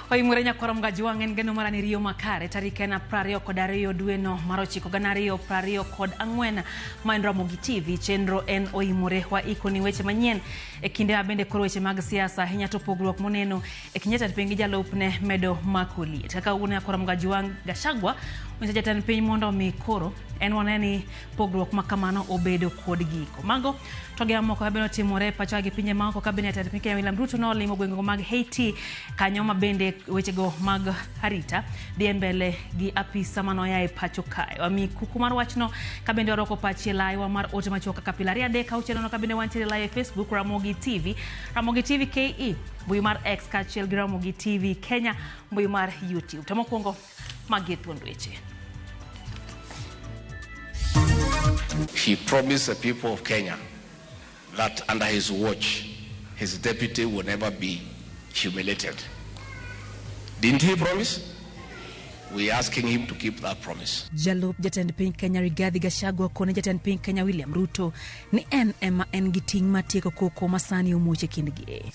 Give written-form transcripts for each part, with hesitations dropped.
Oimore nyakwar Mgajwang' en geno mar riyo makare tarik en 22 dweno mar 9 2024 ma en Ramogi TV. Chenro en Oimore wa ikoni weche manyien e kinde ma bende koro weche mag siasa ahinya to pogruok moneno e kind jatend piny gi jalupne medo mako liet. Kaka wuon nyakwar Mgajwang' Gachagua onyiso jatend piny mondo mi koro en wane ni pogruok ma kamano obedo kod giko. Mago to gi mamoko mabende otimore e pacho gi pinje maoko ka bende jatend piny Kenya William Ruto nolimo gwengego mag Haiti kanyo ma bende wechego mag arita dhi mbele gi apisa manoya e pacho kae. Wami kuku mar wachno ka bende warwako pachi e laiwa mar ote machuok kaka pile 2 3 6 4 ka bende wantiere live e Facebook Ramogi TV, Ramogi TV KE, mbui mar X kaachiel gi Ramogi TV Kenya, mbui mar YouTube. To mokwongo magi e thuond weche. He promised the people of Kenya that under his watch, his deputy will never be humiliated. Didn't he promise? We are asking him to keep that promise. Jalup jatend piny Kenya Rigathi Gachagua kone jatend piny Kenya William Ruto ni en ema en gi ting' mar tieko koko ma sani omuoch e kindgi.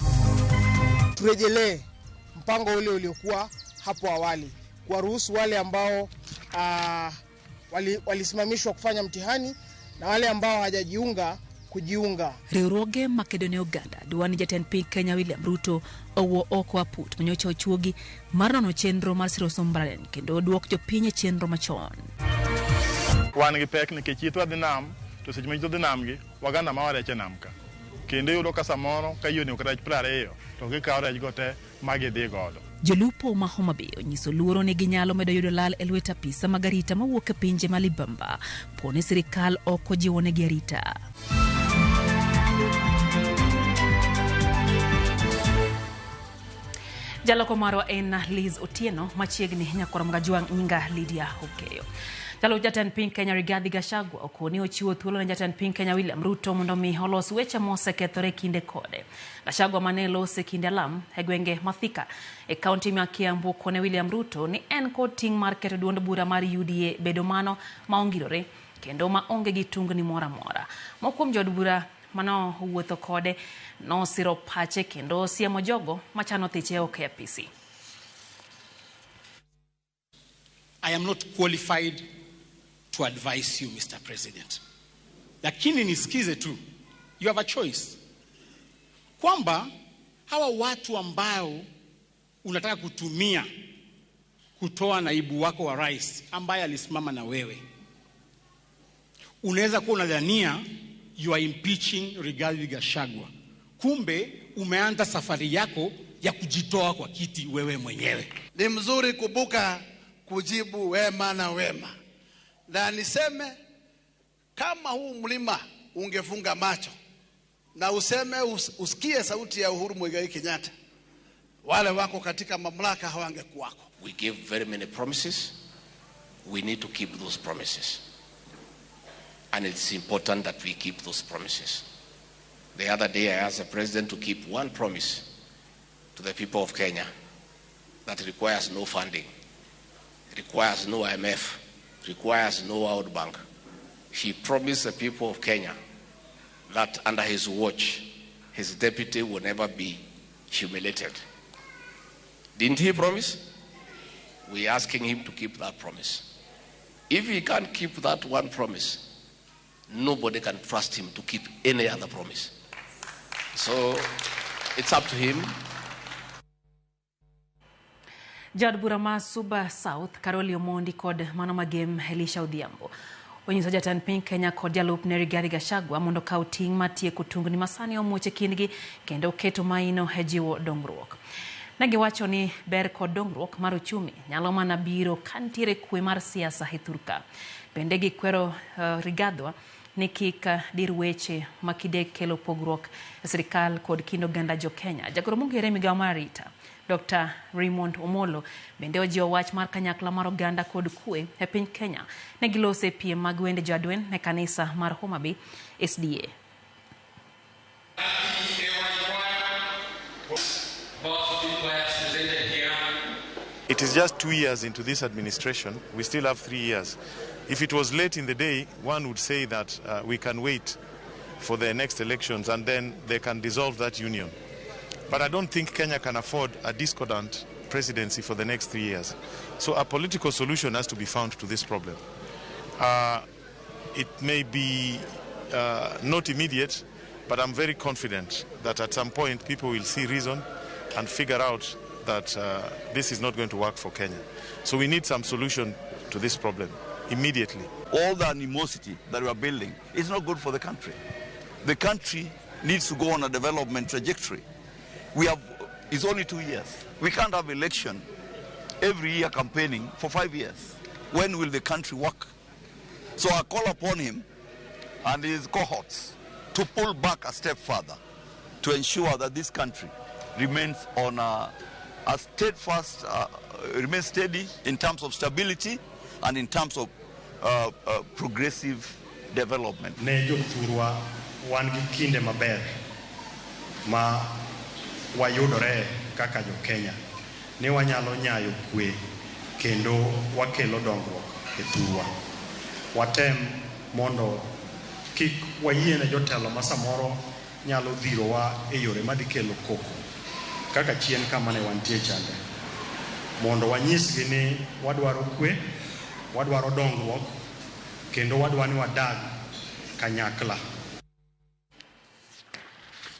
Turejelee mpango ule uliokuwa hapo awali, kuwaruhusu wale ambao walisimamishwa kufanya mtihani na wale ambao hawajajiunga kujiunga. Riwruoge makedo ne oganda dwa ni jatend piny Kenya William Ruto owuo oko aput manyocha ochuogi mar nono chenro mar siro somb mbalariany kendo oduok jopiny e chenro machon. Wan gi pek nikech yithwa dhi nam, to seche ma yithwa dhi nam gi, waganda mawa rech e nam ka. Kendo iyudo ka samoro ka yie onego rech 20 to gikawo rech go te ma gidhi godo. Jolupo ma Homa Bay onyiso luoro ni ginyalo medo yudo lal e lwet apisa mag arita mawuok e pinje ma libamba po ni sirikal ok ojiwonegi arita. Jaloko marwa en Liz Otieno, machiegni nyakwar Mgajwang' nyinga Lydia Okeyo. Jalup jatend piny Kenya Rigathi Gachagua okoni ochiwo thuolo ne jatend piny Kenya William Ruto mondo mi olos weche mosekethore kinde kode. Gachagua mane lose kinde alam e gwenge ma Thika e kaunti ma Kiambu okone William Ruto ni en kod ting' mar keto duond bura mar UDA bedo mano ma ongirore kendo ma onge gi tungni moro amora. Moko kuom jood bura mano wuotho kode nosiro pache kendo siemo jogo machano thiche oko e apisi. I am not qualified to advise you, Mr. President. Lakini nisikize tu. You have a choice. Kwamba hawa watu ambao unataka kutumia kutoa naibu wako wa rais ambaye alisimama na wewe, unaweza kuwa unadhania you are impeaching Rigathi Gachagua. Kumbe umeanza safari yako ya kujitoa kwa kiti wewe mwenyewe. Ni mzuri kubuka kujibu wema na wema. Na niseme kama huu mlima ungefunga macho na useme usikie sauti ya Uhuru Muigai Kenyatta, wale wako katika mamlaka hawangekuwako. We gave very many promises. We need to keep those promises. And it's important that we keep those promises. The other day I asked the president to keep one promise to the people of Kenya that requires no funding, requires no IMF, requires no World Bank. He promised the people of Kenya that under his watch, his deputy will never be humiliated. Didn't he promise? We are asking him to keep that promise. If he can't keep that one promise, nobody can trust him to keep any other promise. So it's up to him. Jaod bura ma Suba South, Caroli Omondi kod mano magem Elisha Odhiambo onyiso jatend piny Kenya kod jalupne Rigathi Gachagua mondo okaw ting' mar tieko tungni masani omuoch e kindgi kendo keto maino e jiwo dongruok. Ne giwacho ni ber kod dongruok mar uchumi nyalo mana biro ka nitiere kwe mar siasa e thurka. Bende gikwero Rigathi ni kik dir weche ma kidek kelo pogruok e sirikal kod kind oganda jo Kenya. Jagoro mong'ere e migawo mar arita Dr. Raymond Omolo bende ojiwo wach mar kanyakla mar oganda kod kwe e piny Kenya. Ne gilose piem mag wende joadwen e kanisa mar Homa Bay SDA. It is just 2 years into this administration. We still have 3 years. If it was late in the day, one would say that we can wait for the next elections and then they can dissolve that union. But I don't think Kenya can afford a discordant presidency for the next 3 years. So a political solution has to be found to this problem. It may be not immediate, but I'm very confident that at some point people will see reason and figure out that this is not going to work for Kenya. So we need some solution to this problem immediately. All the animosity that we are building is not good for the country. The country needs to go on a development trajectory. We have, it's only 2 years. We can't have election every year campaigning for 5 years. When will the country work? So I call upon him and his cohorts to pull back a step further to ensure that this country remains on a steadfast, remains steady in terms of stability and in terms of progressive development. Ne jothurwa, wan gi kinde maber ma wayudore kaka jo Kenya ni wanyalo nyayo kwe kendo wakelo dongruok e thurwa. Watem mondo kik wayie ne jotelo ma samoro nyalo dhirowa e yore madhi kelo koko kaka chien kama ne wantie chande, mondo wanyisgi ni wadwaro kwe, wadwaro dongruok kendo wadwa ni wadag kanyakla.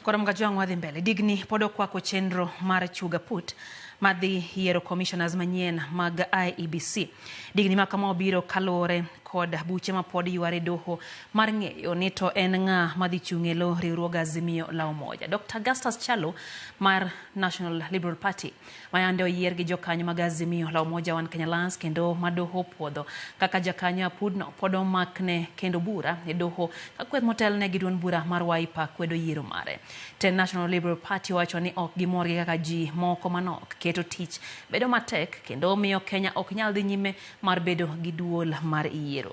Koro Mgajwang' wadhi mbele. Digni pod okwako chenro mar Chuga Put madhi yiero commissioners manyien mag IEBC. Digni ma kama obiro kaluwore kod buche ma pod yware doho mar ng'eyo ni to en ng'a madhi chung' e lo riwruog Azimio la Umoja. Dr. Augustus Chalo mar National Liberal Party mayande oyier gi jokanyo mag Azimio la Umoja One Kenya Alliance kendo ma doho opuodho kaka jakanyo apudno pod omakne kendo bura e doho ka kweth motelne gi duond bura mar Wiper kwedo yiero mare. Tend National Liberal Party wacho ni ok gimor gi kaka ji moko manok keto tich bedo matek kendo miyo Kenya ok nyal dhi nyime mar bedo gi duol mar yiero.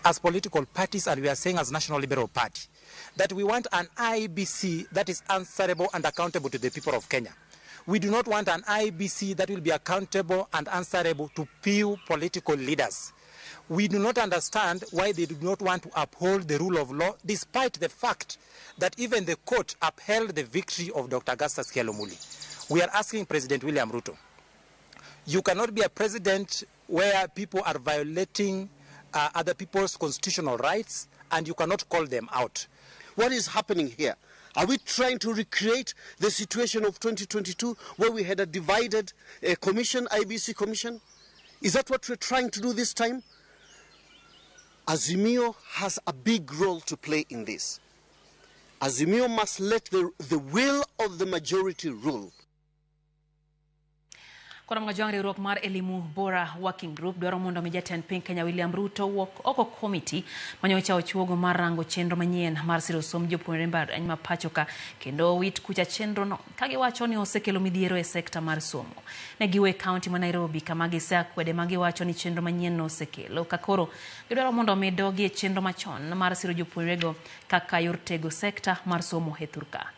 As political parties, and we are saying as National Liberal Party, that we want an IEBC that is answerable and accountable to the people of Kenya. We do not want an IEBC that will be accountable and answerable to few political leaders. We do not understand why they do not want to uphold the rule of law, despite the fact that even the court upheld the victory of Dr. Augustus Kyalo Muli. We are asking President William Ruto, you cannot be a president where people are violating other people's constitutional rights and you cannot call them out. What is happening here? Are we trying to recreate the situation of 2022 where we had a divided commission, IEBC commission? Is that what we're trying to do this time? Azimio has a big role to play in this. Azimio must let the will of the majority rule. Koro Mgajwang', riwruok mar Elimu Bora Working Group dwaro mondo mi jatend piny Kenya William Ruto wuok oko komiti manyocha ochuogo mar rango chenro manyien mar siro somb jopuonjre mbalariany ma pacho ka kendo wit kucha chenro no ka giwacho ni osekelo midhiero e sekta mar somo. Ne giwe kaunti ma Nairobi kama giseakwede ma giwacho ni chenro manyien no osekelo ka koro gidwaro mondo mi dogi e chenro machon mar siro jopuonjrego kaka yor tego sekta mar somo e thurka.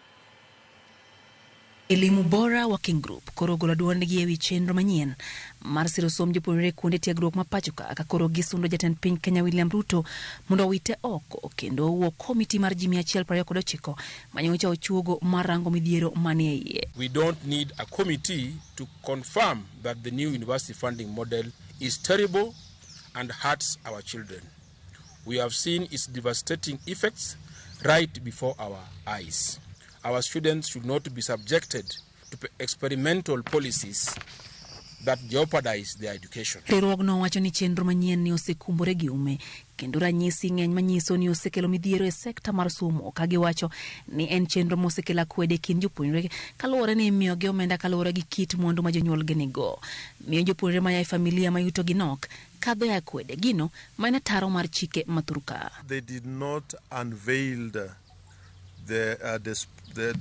Elimu Bora Working Group koro ogolo duondgi ewi chenro manyien mar siro somb jopuonjre kuonde tiegruok ma pacho ka, ka koro gisundo jatend piny Kenya William Ruto mondo owite oko kendo owuo komiti mar ji 129 manyocha ochuogo mar rango midhiero manie iye. We don't need a committee to confirm that the new university funding model is terrible and hurts our children. We have seen its devastating effects right before our eyes. Our students should not be subjected to experimental policies that jeopardize their education. Riwruogno wacho ni chenro manyien ni osekumbore gi ume kendo ranyisi ng'eny manyiso ni osekelo midhiero e sekta mar somo, ka giwacho ni en chenro mosekelo akwede e kind jopuonjre kaluwore ni imiyogi omenda kaluwore gi kit mwandu ma jonyuolgi nigo, miyo jopuonjre maya e familia ma yutogi nok kadho e akwede gino ma en ataro mar chike ma thurka. They did not unveil the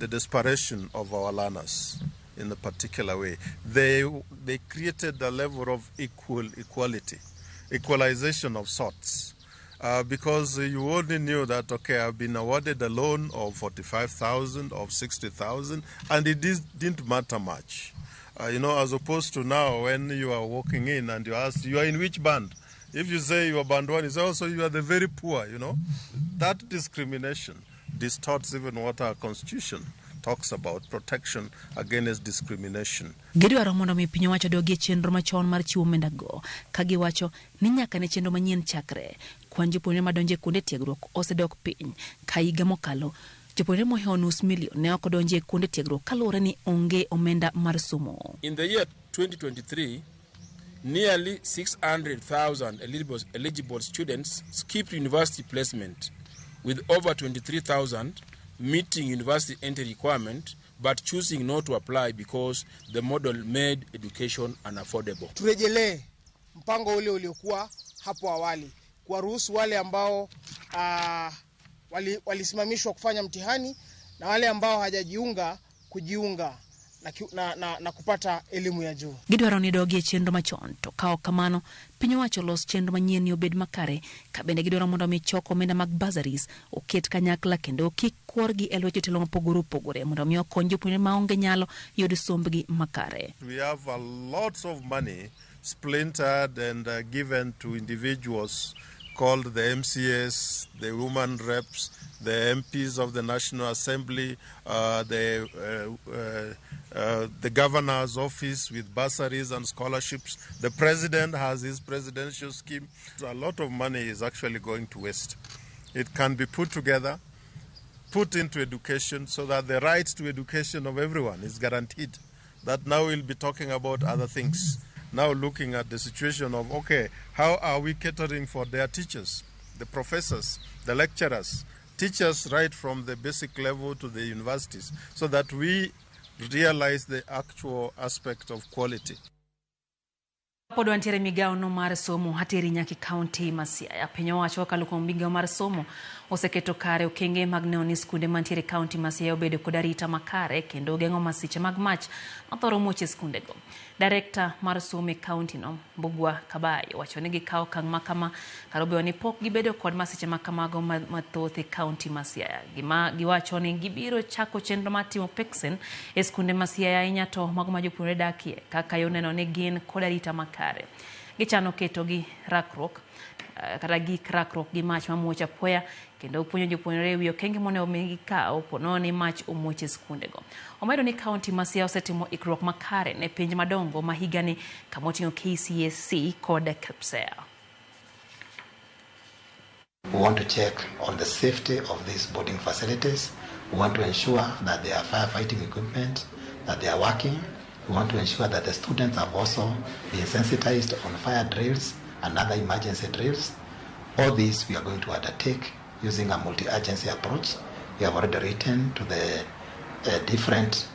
desperation of our learners in a particular way. They created a level of equality, equalization of sorts. Because you only knew that, okay, I've been awarded a loan of 45,000, of 60,000, and it didn't matter much. As opposed to now when you are walking in and you ask, "You are in which band?" If you say you are band one, you say also you are the very poor. That discrimination distorts even what our constitution talks about protection against discrimination. Gidwaro mondo mi piny owacho odogi e chenro machon mar chiwo omenda go, ka giwacho ni nyaka ne chenro manyien chakre, kwan jopuonjre madonjo e kuonde tiegruok osedok piny ka higa mokalo jopuonjre mohewo nus milion ne ok odonjo e kuonde tiegruok kaluwore ni onge omenda mar somo. In the year 2023, nearly 600,000 eligible students skipped university placement, with over 23,000 meeting university entry requirement but choosing not to apply because the model made education unaffordable. Turejelee mpango ule uliokuwa hapo awali, kuwaruhusu wale ambao walisimamishwa kufanya mtihani na wale ambao hawajajiunga kujiunga na kupata elimu ya juu. Gidwaro ni dogi e chenro machon, to ka ok kamano, piny owacho los chenro manyien ni obed makare, ka bende gidwaro mondo mi choko omenda mag bursaries oket kanyakla kendo kik kuorgi e lwet jotelo mopogore opogore mondo mi okony jopuonjre maonge nyalo yud sombgi makare. We have a lot of money splintered and given to individuals called the MCAs, the women reps, the MPs of the National Assembly, the governor's office with bursaries and scholarships. The president has his presidential scheme. So a lot of money is actually going to waste. It can be put together, put into education so that the right to education of everyone is guaranteed. That now we'll be talking about other things. Now looking at the situation of, okay, how are we catering for their teachers, the professors, the lecturers, teachers right from the basic level to the universities, so that we realize the actual aspect of quality. Pod wantiere migawo no mar somo hateri nyaka e kaunti ma Siaya. Piny owacho kokalo kuom migawo mar somo oseketo kare okenge mag neno ni skunde mantiere e kaunti ma Siaya obedo kod arita makare kendo geng'o masiche mag mach mathoro muoch e skundego. Direkta mar somo e kaunti no, Mbugua Kabayi, owacho ni gikawo okang' makama kar obedo ni pok gibedo kod masiche makamago mathoth e kaunti ma Siaya. Gima giwacho ni gibiro chako chenro mar timo peksen e skunde ma Siaya ahinya to mago ma jopuonjre dakie kaka yo neno ni gin kod arita makare. Gichano keto gi rakruok kata gik rakruok gi mach mamuoch apoya kendo puonjo jopuonjre ewi okenge monego mi gikaw ponono ni mach omuoch e skundego. Omedo ni kaunti ma Siaya osetimo ikruok makare ne penj madongo ma higani kamoting'o KCSE kod KPSEA. We want to check on the safety of these boarding facilities. We want to ensure that there are firefighting equipment, that they are working. We want to ensure that the students have also been sensitized on fire drills and other emergency drills. All these we are going to undertake using a multi-agency approach. We have already written to the different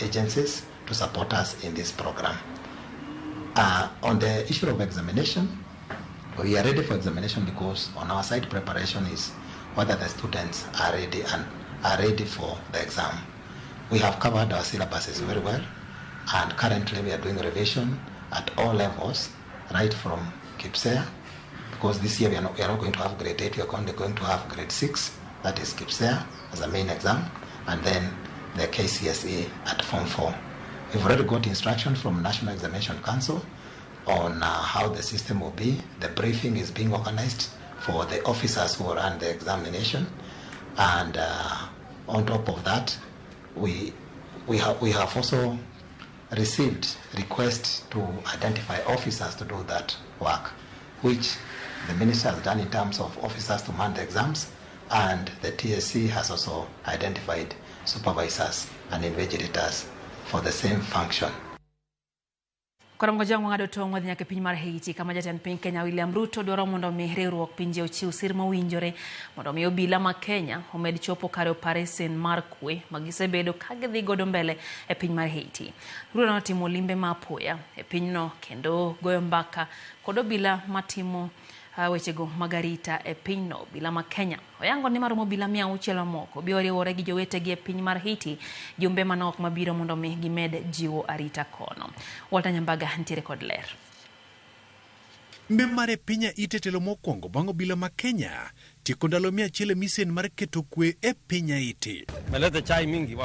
agencies to support us in this program. On the issue of examination, we are ready for examination because on our side preparation is whether the students are ready and are ready for the exam. We have covered our syllabuses very well, and currently we are doing revision at all levels, right from KPSEA, because this year we are not going to have grade 8, we are only going to have grade 6, that is KPSEA as a main exam, and then the KCSE at Form 4. We've already got instruction from National Examination Council on how the system will be. The briefing is being organized for the officers who run the examination, and on top of that, we have also received requests to identify officers to do that work, which the minister has done in terms of officers to man the exams, and the TSC has also identified supervisors and invigilators for the same function. Koro jang'o ng'ado tong' wadhi nyaka e piny mar Haiti kama jatend piny Kenya William Ruto dwaro mondo mi riwruok pinje ochiw sir mowinjore mondo mi obila ma Kenya omed chopo kare operation mar kwe ma gisebedo ka gidhi godo mbele e piny mar Haiti. Ruto notimo limbe ma apoya e pinyno kendo goyo mbaka kod obila matimo wechego mag arita e pinyno. Obila ma Kenya oyango ni maromo obila 600 mamoko biro riwore gi jowetegi e piny mar Haiti jumbe manok mabiro mondo mi gimed jiwo arita kono. Walter Nyambaga nitiere kod ler. Mbe mare piny Haiti telo mokwongo bang' obila ma Kenya tieko ndalo 100 e misen mar keto kwe e piny Haiti. Melete chai mingi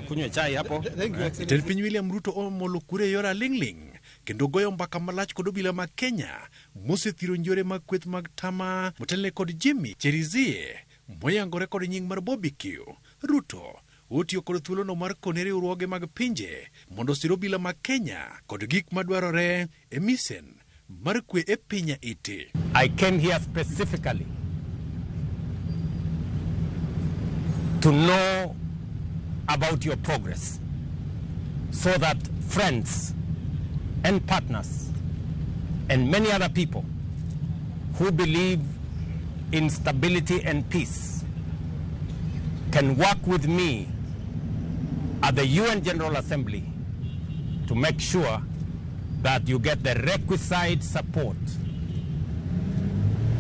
kunywe chai hapo. Jatend piny William Ruto omolo kure e yor aling'ling' kendo goyo mbaka malach kod obila ma Kenya mosethiro njore mag kweth mag tama motelne kod Jimmy Cherizier moyangore kod nying mar Bobby Q. Ruto otiyo kod thuolono mar kone riwruoge mag pinje mondo osir obila mag Kenya kod gik madwarore e misen mar kwe e piny Haiti. I came here specifically to know about your progress so that friends and partners and many other people who believe in stability and peace can work with me at the UN General Assembly to make sure that you get the requisite support,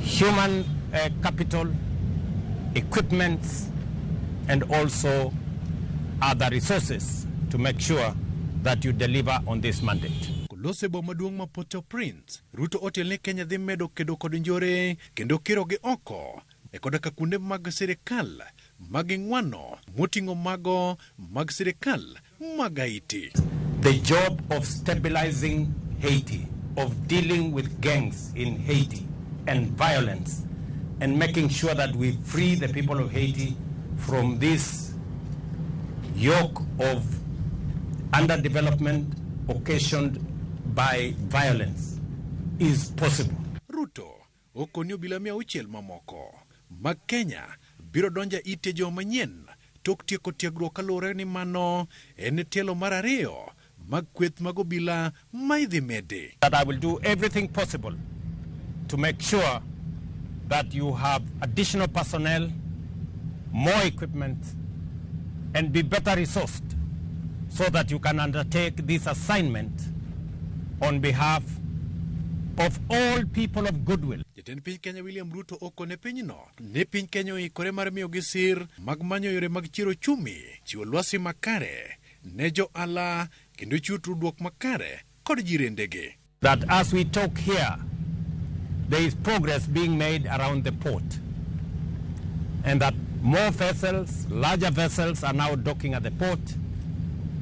human capital, equipment, and also other resources to make sure that you deliver on this mandate. Kolose boma maduong' ma Port-au-Prince, Ruto otel ni Kenya dhi medo kedo kod njore kendo kirogi oko e koda ka kuonde mag sirikal mag ng'wano moting'o mago mag sirikal mag Haiti. The job of stabilizing Haiti, of dealing with gangs in Haiti and violence, and making sure that we free the people of Haiti from this yoke of underdevelopment occasioned by violence is possible. Ruto okoni obila 600 mamoko mag Kenya biro donjo ite joma manyien tok tieko tiegruok kaluwore ni mano en tielo mar ariyo mag kweth mag obila ma idhi medi. That I will do everything possible to make sure that you have additional personnel, more equipment, and be better resourced so that you can undertake this assignment on behalf of all people of goodwill. Jatend piny Kenya William Ruto okone pinyno ni piny Kenya oikore mar miyogi sir mag manyo yore mag chiero ochumi, chiwo lwasi makare ne johala kendo chiwo tudruok makare kod jirendegi. That as we talk here, there is progress being made around the port, and that more vessels, larger vessels are now docking at the port,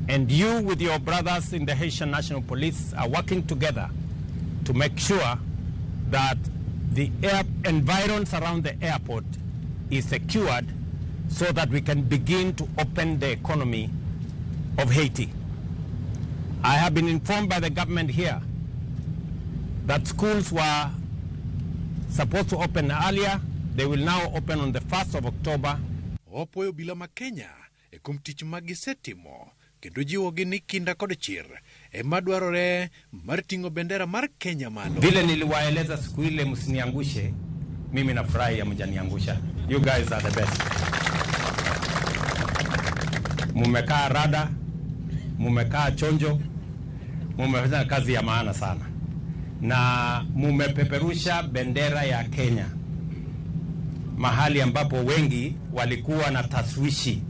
and you with your brothers in the Haitian National Police are working together to make sure that the air environs around the airport is secured so that we can begin to open the economy of Haiti. I have been informed by the government here that schools were supposed to open earlier. They will now open on the 1st of October. Opuoyo obila ma Kenya e kuom tich ma gisetimo kendo jiwogi ni kinda kod chir ema dwarore mar ting'o bendera mar Kenya malo. Vile niliwaeleza siku ile, msiniangushe, mimi nafurahi hamjaniangusha. You guys are the best. Mumekaa rada, mumekaa chonjo, mumefanya kazi ya maana sana, na mumepeperusha bendera ya Kenya mahali ambapo wengi walikuwa na taswishi.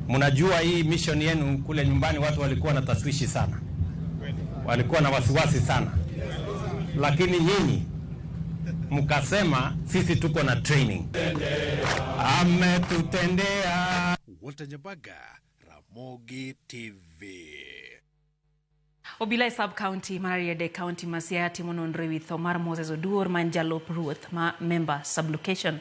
Mnajua hii mission yenu kule nyumbani watu walikuwa na taswishi sana, walikuwa na wasiwasi sana, lakini nyinyi mkasema sisi tuko na training. Ametutendea. Walter Nyabaga, Ramogi TV. Obila e sub-county mar Rarieda county ma Siaya timo nonro ewi tho mar Moses Oduor ma en jalup ruoth ma Memba sub-location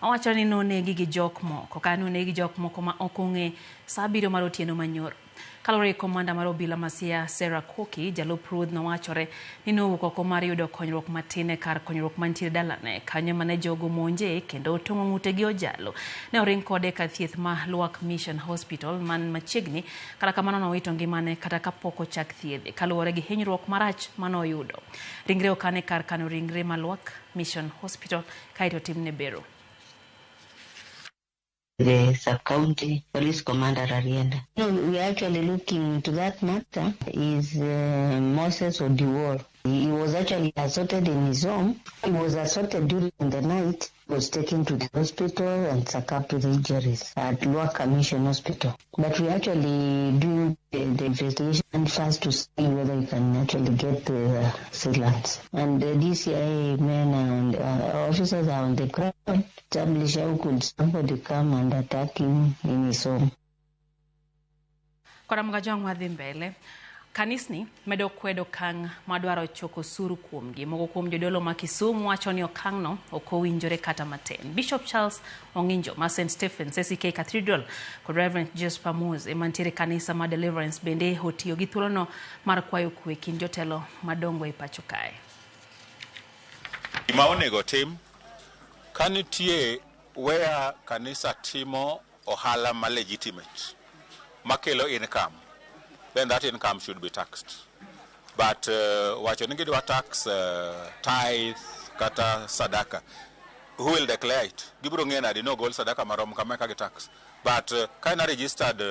mawacho ni nonegi gi jok moko ka nonegi jok moko ma ok ong'e sa 7 mar otieno manyoro. Kaluwore gi komanda mar obila ma Siaya Sarah Koki, jalup ruoth nowachore ni nowuok oko mar yudo konyruok matin e kar konyruok mantiere dalane kanyo mane jogo monje kendo otong'o ng'ute gi ojalo. Ne oring kode kar thieth ma Luak Mission Hospital man machiegni, kata kamano nowito ngimane kata kapok ochak thiedhe kaluwore gi hinyruok marach manoyudo. Ringre okane kar kano ringre ma Luak Mission Hospital kaeto timne bero. The sub-county police commander Rarieda. No, we are actually looking into that matter. Is Moses Odiwuor. He was actually assaulted in his home. He was assaulted during the night. He was taken to the hospital and succumbed to the injuries at Luaka Mission Hospital. But we actually do the investigation first to see whether we can actually get the assailants. And the DCI men and officers are on the ground. Establish how could somebody come and attack him in his home. Kora mgajang wadhi mbele. Kanisni medo kwedo okang' madwaro choko osuru kuomgi. Moko kuom jodolo ma Kisumu wacho ni okang'no ok owinjore kata matin. Bishop Charles Ong'injo ma St. Stephen's ACK Cathedral kod Reverend Jasper Mose mantiere kanisa mar Deliverance bende otiyo gi thuolono mar kwayo kwe kind jotelo madongo e pacho kae. Gima onego tim ka nitie where kanisa timo ohala ma legitimate makelo income then that income should be taxed but wacho ni gidwa tax tithe kata sadaka who will declare it gibiro ng'eyo nadi ni ogol sadaka marom kama ka gi tax but ka en a registered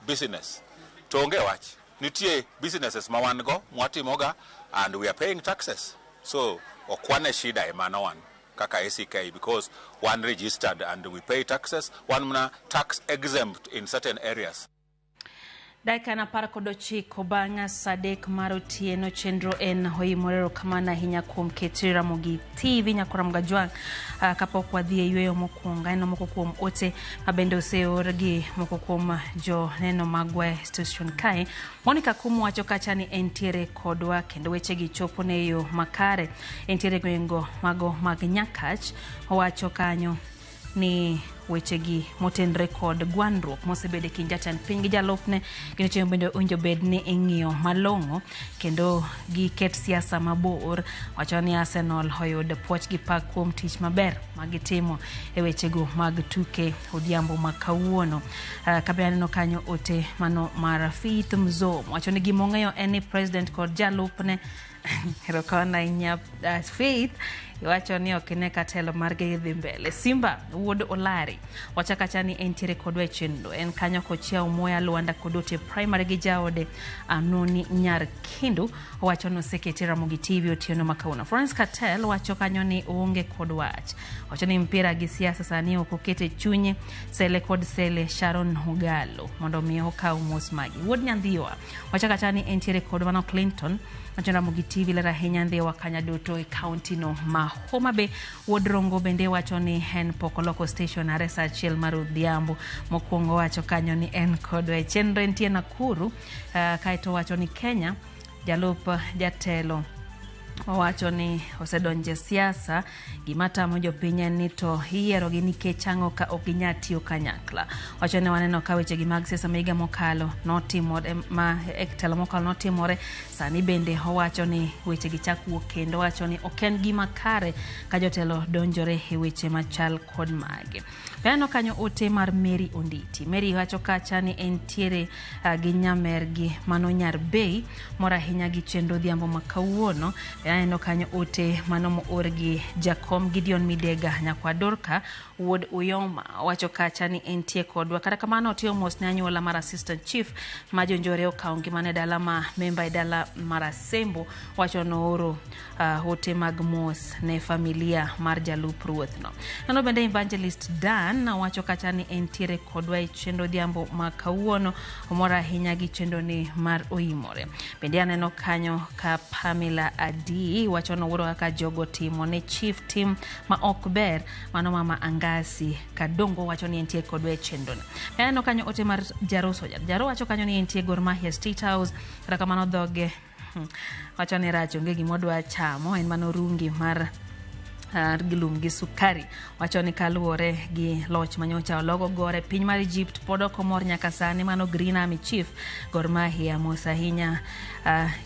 business to onge wach nitie businesses ma wan go mwatimoga and we are paying taxes so ok wane shida e mano wan kaka ACK because one registered and we pay taxes wan mana tax exempt in certain areas. Dakika en 19 bang' sa 3 mar otieno chenro en oimore. Erokamano ahinya kuom ketri Ramogi TV nyakora Mgajwang'. Kapok wadhi e yweyo mokwongo aneno moko kuom ote mabende oseor gi moko kuom joneno magwa e station kae. Monica Kumu wacho kacha ni entiere kodwa kendo wechegi chopo ne yo makare. Entiere gweng'go mago mag Nyakach. Owacho kanyo ni wechegi motenre kod gwandruok mosebedo e kind jatend piny gi jalupne gin weche bende owinjo bed ni ing'iyo malong'o kendo giket siasa mabor. Wacho ni Arsenal oyud puoch gi pak kuom tich maber magitimo e wechego mag tuke odhiambo ma kawuono. Kabe aneno kanyo ote mano mar Faith Mzom wacho ni gima ong'eyo en ni president kod jalupne. Erokamano ahinya Faith, iwacho ni ok ine ka telo margi dhi mbele. Simba wuod Olari wacho kacha ni entiere kodwa e chenro en kanyo kochiewo Moya Lwanda kod Ote Primary gi jaode Anoni Nyar Kindu. Owacho ni osekete Ramogi TV otieno ma kawuono. Florence Katel wacho kanyo ni oonge kod wach. Wacho ni mpira gi siasa sani ok okete chunye sele kod sele. Sharon Ogalo mondo mi okaw mos magi. Wuod Nyandhiwa wacho kacha ni entiere kod mano Clinton wacho Ramogi TV ler ahinya Ndhiwa kanya duto e kaunti no ma Homa Bay. Wuod Rongo bende wacho ni en pok oloko station are sa 1 mar odhiambo. Mokwongo wacho kanyo ni en kodwa e chenro entie Nakuru. Kaeto wacho ni Kenya jalup jatelo owacho ni osedonje siasa. Gima tamo jopiny en ni to iyierogi nikech ang'o ka ok ginyal tiyo kanyakla. Wacho ni waneno ka wechegi mag siasa ma higa mokalo notimore ma e telo mokalo notimore sani bende owacho ni wechegi chak wuok kendo owacho ni ok en gima kare ka jotelo donjore e weche machal kod magi. Aneno kanyo ote mar Mary Onditi. Mary wacho kacha ni entiere gi nyamergi mano Nyar Bei mor ahinya gi chenro odhiambo ma kawuono. Aneno kanyo ote mano moor gi Jakom Gideon Midega nyakwa Dorka wuod Uyoma wacho kacha ni entie kodwa. Kata kamano otiyo mos ne anyuola mar assistant chief ma jonjore okawo ngimane dala ma memba e dala mar Asembo wacho nooro ote mag mos ne familia mar jalup ruoth no. Nano bende Evangelist Dan wacho kacha ni entiere kodwa e chenro odhiambo ma kawuono. Omor ahinya gi chenro ni mar oimore. Bende aneno kanyo ka Pamela Adi wacho nowuoro kaka jogo timo ne chief tim ma ok ber. Mano mama Angasi Kadongo wacho ni entie kodwa e chenro ni. Aneno kanyo ote mar Jaro Soja. Jaro wacho kanyo ni entie Gor Mahia State House. Kata kamano dhoge wacho ni rach onge gima odwa chamo en mano rungi mar gi lum gi sukari. Wacho ni kaluwore gi loch manyocha ologo gore piny mar Egypt pod ok omor nyaka sani. Mano Green Army Chief Gor Mahia mos ahinya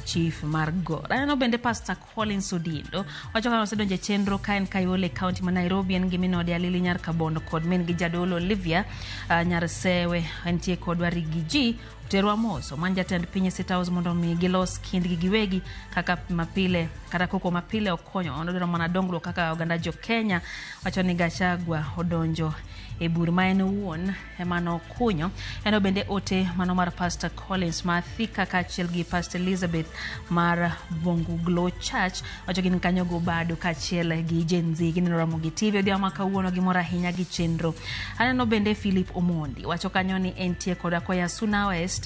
chief mar Gor. Aneno bende Pastor Collins Odindo wacho ka osedonjo e chenro ka en Kayole county ma Nairobi en gi minode Alili Nyar Kabondo kod min gi jadolo Olivia Nyar Sewe entie kodwa Rigi G Terwa mos omany jatend piny e State House mondo mi gilos kindgi giwegi kaka mapile kata koko mapile okonyo odwaro mana dongruok kaka oganda jo Kenya. Wacho ni Gachagua odonjo e bur ma en owuon ema nokunyo. En bende ote mano mar Pastor Collins ma Thika kaachiel gi Pastor Elizabeth mar Bongu Glow Church wacho gin kanyo go bado kaachiel gi Gen Z gineno Ramogi TV odhiambo ma kawuono gimor ahinya gi chenro. Aneno bende Philip Omondi wacho kanyo ni entie koda koya Suna West.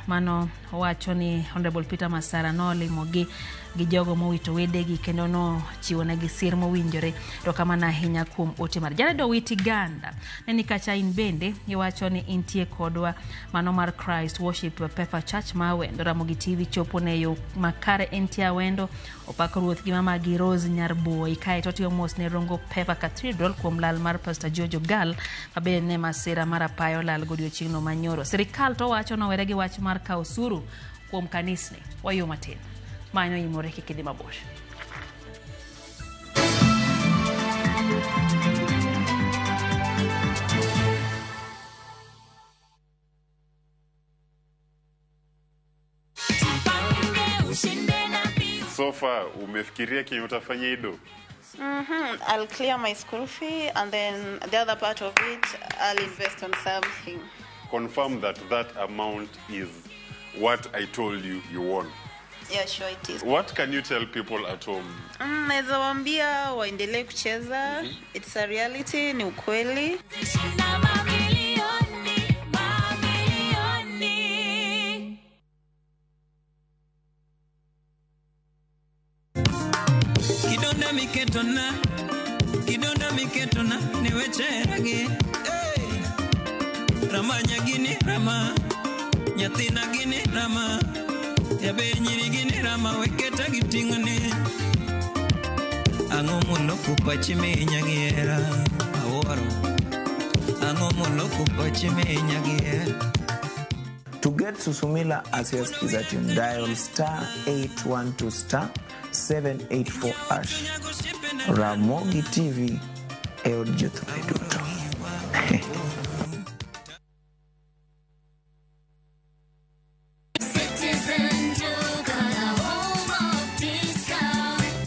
Mano wacho ni Honorable Peter Masara nolimo gi jogo mowito wedegi kendo nochiwo negi sir mowinjore. Erokamano ahinya kuom ote mar Jared Owiti Ganda. Neni kacha in bende iwacho ni intie kodwa mano mar Christ Worship Pefa Church ma Awendo. Ramogi TV chopo ne yo makare entie Awendo. Opako ruoth gi mama gi Rose Nyarbuoyi. Kae to otiyo mos ne Rongo Pefa Cathedral kuom lal mar Pastor George Ogal mabende ne masira mar apaya olal godiochieng'no manyoro. Sirikal to wacho nowere gi wach mar kawo osuru kuom kanisni. Wayo matin. Manyo imore kik idhi mabor. So far umefikiria kenye utafanya ido? I'll clear my school fee and then the other part of it I'll invest on something. Confirm that that amount is what I told you you won. Yeah, sure it is. What can you tell people at home? Naweza waambia waendelee kucheza. It's a reality, ni ukweli. Kidonda miketona, kidonda miketona, niwecheragi. Hey! Rama nyagini rama, nyathina gini rama, jaber nyiri gini rama, weketa gi ting'one. Ang'o moloko pachi minya gi hera, awuoro. Ang'o moloko pachi minya gi hera. To get Susumila as your Skiza tune, dial star 812 star 784 hash. Ramogi TV e od jothumbe duto.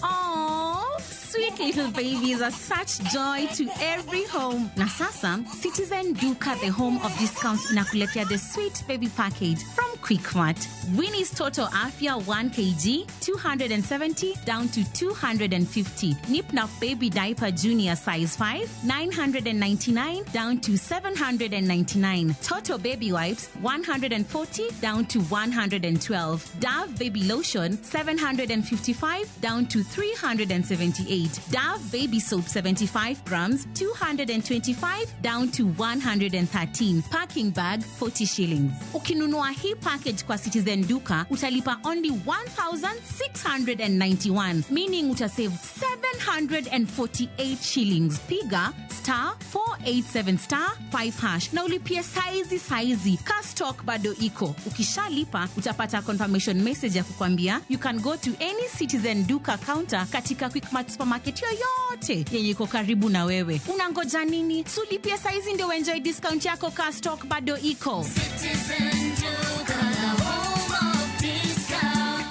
Oh, sweet little babies are such joy to every home. Na sasa, Citizen Duka, the home of discounts, inakuletea the sweet baby package from Quickmart. Winnie's Total Afia 1 kg, 270 down to 250. Nipnap Baby Diaper Junior size 5, 999 down to 799. Toto Baby Wipes, 140 down to 112. Dove Baby Lotion, 755 down to 378. Dove Baby Soap 75 grams, 225 down to 113. Packing bag, 40 shillings. Ukinunua hii package kwa Citizen Duka, utalipa only 1,691, meaning utasave 748 shillings. Piga star 487 star 5 hash na ulipie saizi saizi. Ka stock bado iko. Ukishalipa utapata confirmation message ya kukwambia you can go to any Citizen Duka counter katika Quickmart supermarket yoyote yenye iko karibu na wewe. Unangoja nini? Sulipie saizi ndio enjoy discount yako ka stock bado iko. Citizen Duka, the home of discount.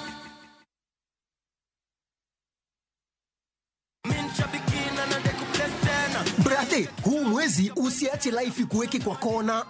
Brate, huu mwezi usiache life ikuweke kwa kona.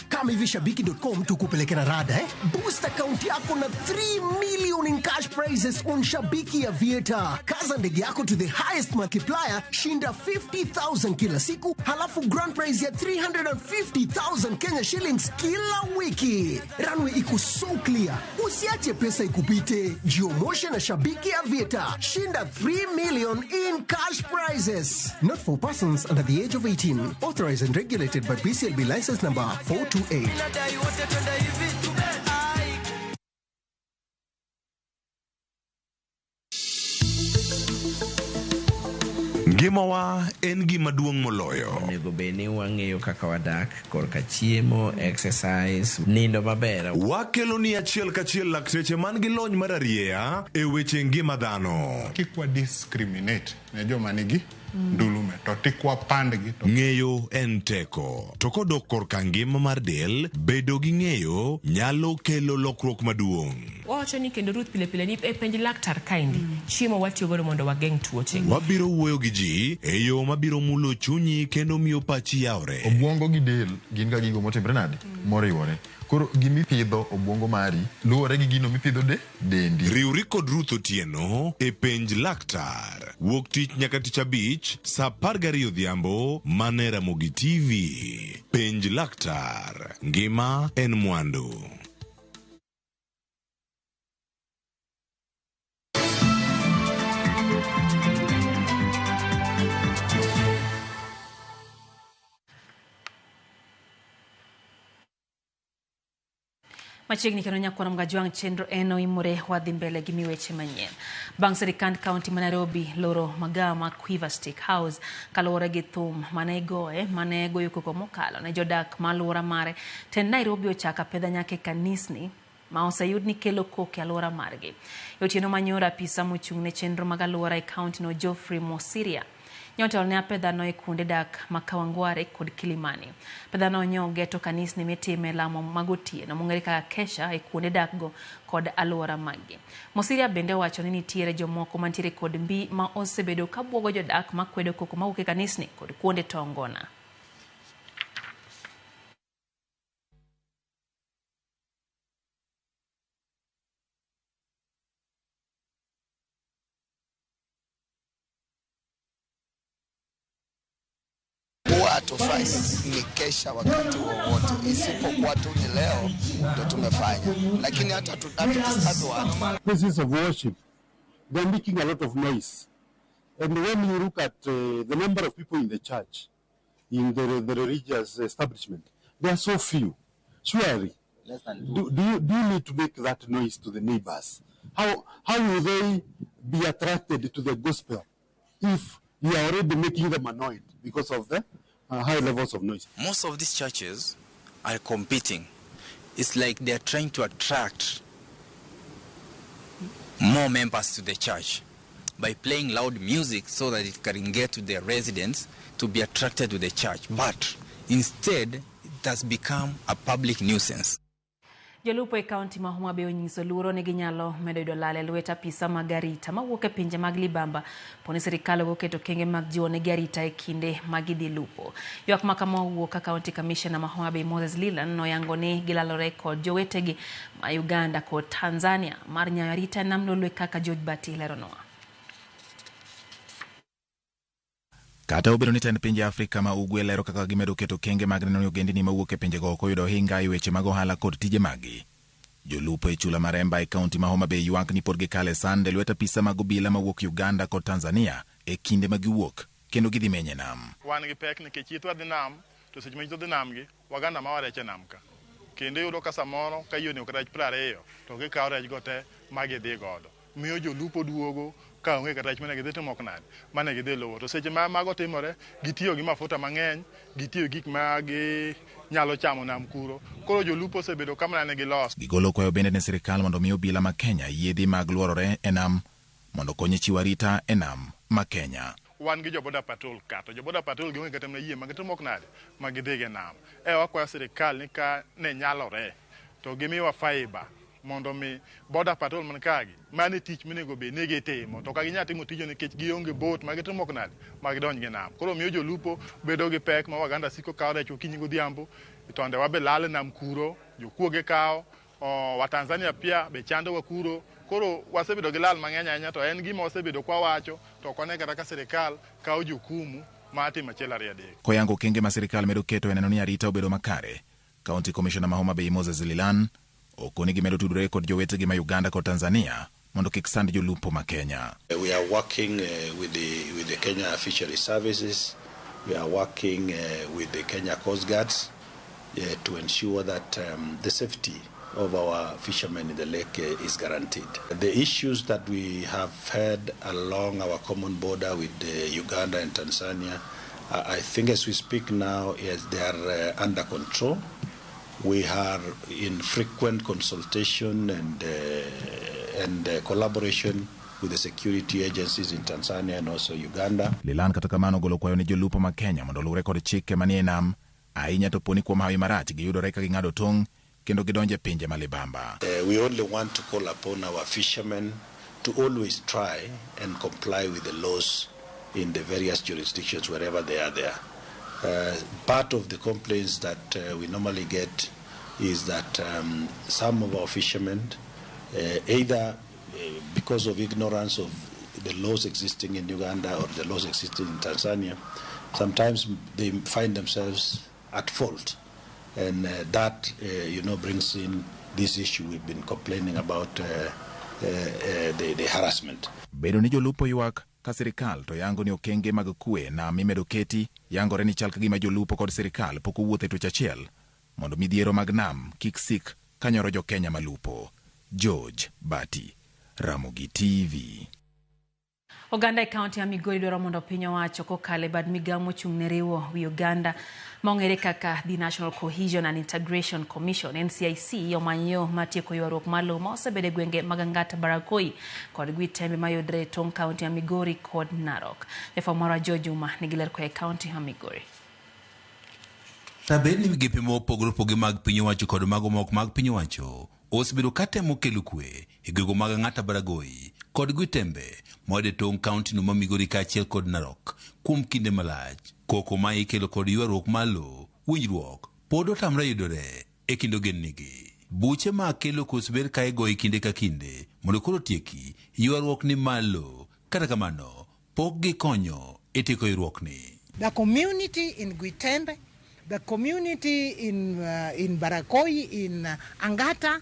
Kama hivi shabiki.com tukupeleke na rada, eh? Boost account yako na 3 million in cash prizes on Shabiki Aviator. Kaza ndege yako to the highest multiplier, shinda 50,000 kila siku, halafu grand prize ya 350,000 Kenya shillings kila wiki. Runway iko so clear. Usiache pesa ikupite. Jiomoshe na Shabiki Aviator. Shinda 3 million in cash prizes. Not for persons under the age of 18. Authorized and regulated by BCLB license number 428. Ngimawa en gima duong' moloyo. Onego bed ni wang'eyo kaka wadak korka chiemo, exercise, nindo maber. Wakelo ni achiel kachiel lakteche man gi lony mar arieya e weche ngima dhano. Kik wa discriminate ne joma nigi ndulume to tik wapandgi to Ng'eyo en teko. To kodok korka ngima mar del, bedo gi ng'eyo nyalo kelo lokruok maduong'. Wawacho ni kendo Ruth pile pile ni e penj laktar kaendi chiemo watiyo godo mondo wageng' tuoche. Wabiro wuoyo gi ji e yo mabiro mulo chunyi kendo miyo pachi yawre. Obwongo gi del gin ga gigo motimre nade? Moriwore. Koro gimipidho obwongo mari luwore gi gino mipidho de dendi. Riwri kod Ruth Otieno e penj laktar. Wuok tich nyaka tich abich saa 12 odhiambo mane Ramogi TV. Penj laktar. Ngima en mwandu. Machiegni kendo nyakwar Mgajwang' chenro en oimore wadhi mbele gi miweche manyien. Bang' sirikand kaunti ma Nairobi loro magawa ma Quiver Stick House kaluwore gi thum mane igoye mane goyo koko mokalo ne jodak ma alwora mare, tend Nairobi ochako apedha nyaka e kanisni ma oseyud ni kelo koko e alwora margi. E otieno manyoro apisa mochung' ne chenro mag alwora e kaunti no Geoffrey Mosiria nyotelo ne apedhano e kuonde dak ma Kawangware kod Kilimani. Apedhano nyo geto kanisni mitime lamo mag otieno mong'ere kaka kesha e kuonde dak go kod alwora maggi. Mosiria bende owacho ni nitiere jomoko mantiere kod mbi ma osebedo ka buogo jodak makwedo koko mawuok e kanisni kod kuonde tongona. Huwa hatufai ni kesha wakati wowote, isipokuwa tu ni leo ndo tumefanya, lakini hata hatudisturb watu. Places of worship, they're making a lot of noise. And when you look at the number of people in the church, in the religious establishment, they are so few. Surely, do you need to make that noise to the neighbors? How will they be attracted to the gospel if you are already making them annoyed because of the high levels of noise? Most of these churches are competing. It's like they're trying to attract more members to the church by playing loud music so that it can get to their residents to be attracted to the church. But instead, it has become a public nuisance. Jolupo e kaunti ma Homa Bay onyiso luoro ni ginyalo medo yudo lal e lwet apisa mag arita mawuok e pinje mag libamba poni sirikal oketo okenge mag jiwo negi arita e kinde ma gidhi lupo. Ywak ma kama owuok ka kaunti kamishna ma Homa Bay Moses Leland noyango ni gilalore kod jowetegi ma Uganda kod Tanzania mar nyayo arita e nam Lolwe kaka George Bati leronwa. Kata obedo ni tend pinje Afrika ma Ugwe lero kaka gimedo keto okenge mag neno ni ogendini mawuok e pinjego ok oyudo ohinga e weche mag ohala kod tije maggi. Jolupo e chula mar Emba e kaunti ma Homa Bay ywak ni pod gikalo e sand e lwet apisa mag obila mawuok Uganda kod Tanzania e kinde ma giwuok kendo gidhi menyo e nam. Wan gi pek nikech ithwa dhi nam, to seche ma ithwa dhi nam gi, waganda ma warech e nam ka. Kendo iyudo ka samoro ka yie onego rech 20 to gikawo rech go te ma gidhi godo. Miyo jolupo duogo ka onge kata rech mane gidhi timo ok nade, mane gidhi luwo. To seche ma mago timore, gitiyo gi mafuta mang'eny, gitiyo gi gik ma ginyalo chamo nam kuro. Koro jolupo osebedo ka mana nigi los. Gigolo kwayo bende ne sirikal mondo mi obila ma Kenya yiedhi mag luorore e nam mondo okony e chiwo arita e nam ma Kenya. Wan gi jo border patrol ka, to jo border patrol gionge kata mana yie ma gitimo ok nade, ma gidhi go e nam. E wakwayo sirikal ni ka ne nyalore to gimiwa fiber mondo mi border patrol man kagi, mano e tich monego bed ni gitimo, to ka ginyal timo tijno nikech gionge boat ma gitimo ok nade, ma gidonj gi nam. Koro miyo jolupo bedo gi pek ma Waganda siko kawo rech okinyi godhiambo, tonde wabe lal e nam kuro, jokuoge kawo, wa Tanzania pia be chandowa kuro. Koro wasebedo gi lal mang'eny ahinya, to en gima wasebedo kwa wacho, to ok wane kata ka sirikal kawo jukumu mar timo achiel ariyo adek. Koyango okenge ma sirikal medo keto e neno ni arita obedo makare, County Commissioner ma Homa Bay Moses Lilan okoni gimedo tudore kod jowetegi ma Uganda kod Tanzania mondo kik sand jolupo ma Kenya. We are working with the Kenya Fisheries Services. We are working with the Kenya Coast Guards to ensure that the safety of our fishermen in the lake is guaranteed. The issues that we have had along our common border with Uganda and Tanzania, I think as we speak now, yes, they are under control. We are in frequent consultation and collaboration with the security agencies in Tanzania and also Uganda. Lilan kata kamano ogolo kwayo ne jolupo ma Kenya mondo oluwre kod chike manie nam, ahinya to poni kuom hawi marach giyudore ka ging'ado tong' kendo gidonjo e pinje ma libamba. We only want to call upon our fishermen to always try and comply with the laws in the various jurisdictions wherever they are there. Part of the complaints that we normally get is that some of our fishermen, either because of ignorance of the laws existing in Uganda or the laws existing in Tanzania, sometimes they find themselves at fault. And that brings in this issue we've been complaining about, the harassment. Bedo ni jolupo ywak ka sirikal to yango ni okenge mag kwe nam imedo keti, yangore ni chal ka gima jolupo kod sirikal pok owuotho e twech achiel mondo midhiero mag nam kik sik kanyoro jo-Kenya malupo. George Bati, Ramogi TV. Oganda e kaunti ya Migori dwaro mondo piny owacho kokalo e bad migawo mochung' ne riwo wi oganda ma ong'ere kaka The National Cohesion and Integration Commission NCIC omany yo mar tieko ywaruok mar lowo ma osebedo e gwenge mag Angata Barakoi kod Gwitembe mayudre e tong' kaunti ya Migori kod Narok. Jafwambo marwa Joe Juma nigi ler koa e kaunti ya Migori. Tabed ni migepe mopogore opogore mag piny owacho kod mago mok mag piny owacho osebedo ka temo kelo kwe e gwenge mag Ang'ata Baragoi kod Gwitembe moyud e tong' kaunti no ma Migori kaachiel kod Narok kuom kinde malach. Koko ma ikelo kod ywaruok mar lowo, winjruok pod otamre yudore e kind ogendnigi. Buche ma kelo kwe osebed ka igoyo kinde ka kinde mondo koro otieki ywaruok ni malo. Kata kamano, pok gikonyo e tieko ywaruokni. The community in Gwitembe, the community in Barakoi, in Angata,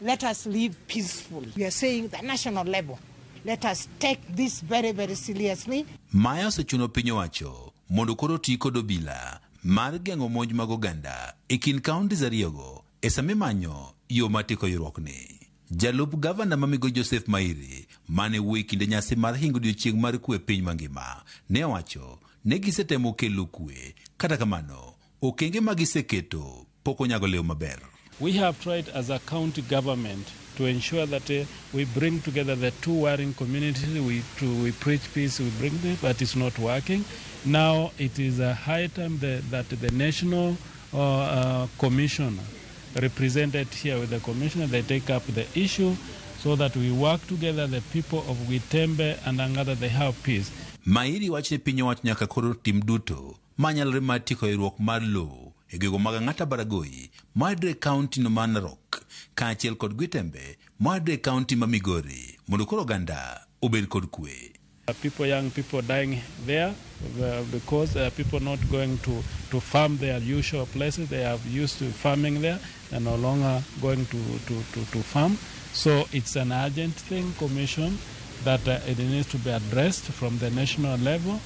let us live peacefully. We are saying the national level, let us take this very, very seriously. Maya osechuno piny owacho mondo koro oti kod obila mar geng'o monj mag oganda e kind counties ariyogo e sama imanyo yo mar tieko ywaruokni. Jalup gavana ma Migori Joseph Mairi mane wuoyo e kinde nyasi mar hingo odiochieng' mar kwe e piny mangima ne owacho ne gisetemo kelo kwe, kata kamano okenge ma giseketo pok onyago olemo maber. We have tried as a county government to ensure that we bring together the two warring communities, we preach peace, we bring them, but it's not working. Now it is a high time that the national commission represented here with the commissioner, they take up the issue so that we work together, the people of Gwitembe and Angata, they have peace. Mairi wacho ni piny owacho nyaka koro tim duto manyalore mar tieko ywaruok mar lowo e gwenge mag Ang'ata Baragoi mayudore e kaunti no mar Narok kaachiel kod Gwitembe mayudore e kaunti ma Migori mondo koro oganda obed kod kwe. People, young people dying there because people not going to farm their usual places. They have used to farming there. They're no longer going to farm. So it's an urgent thing, Commission, that it needs to be addressed from the national level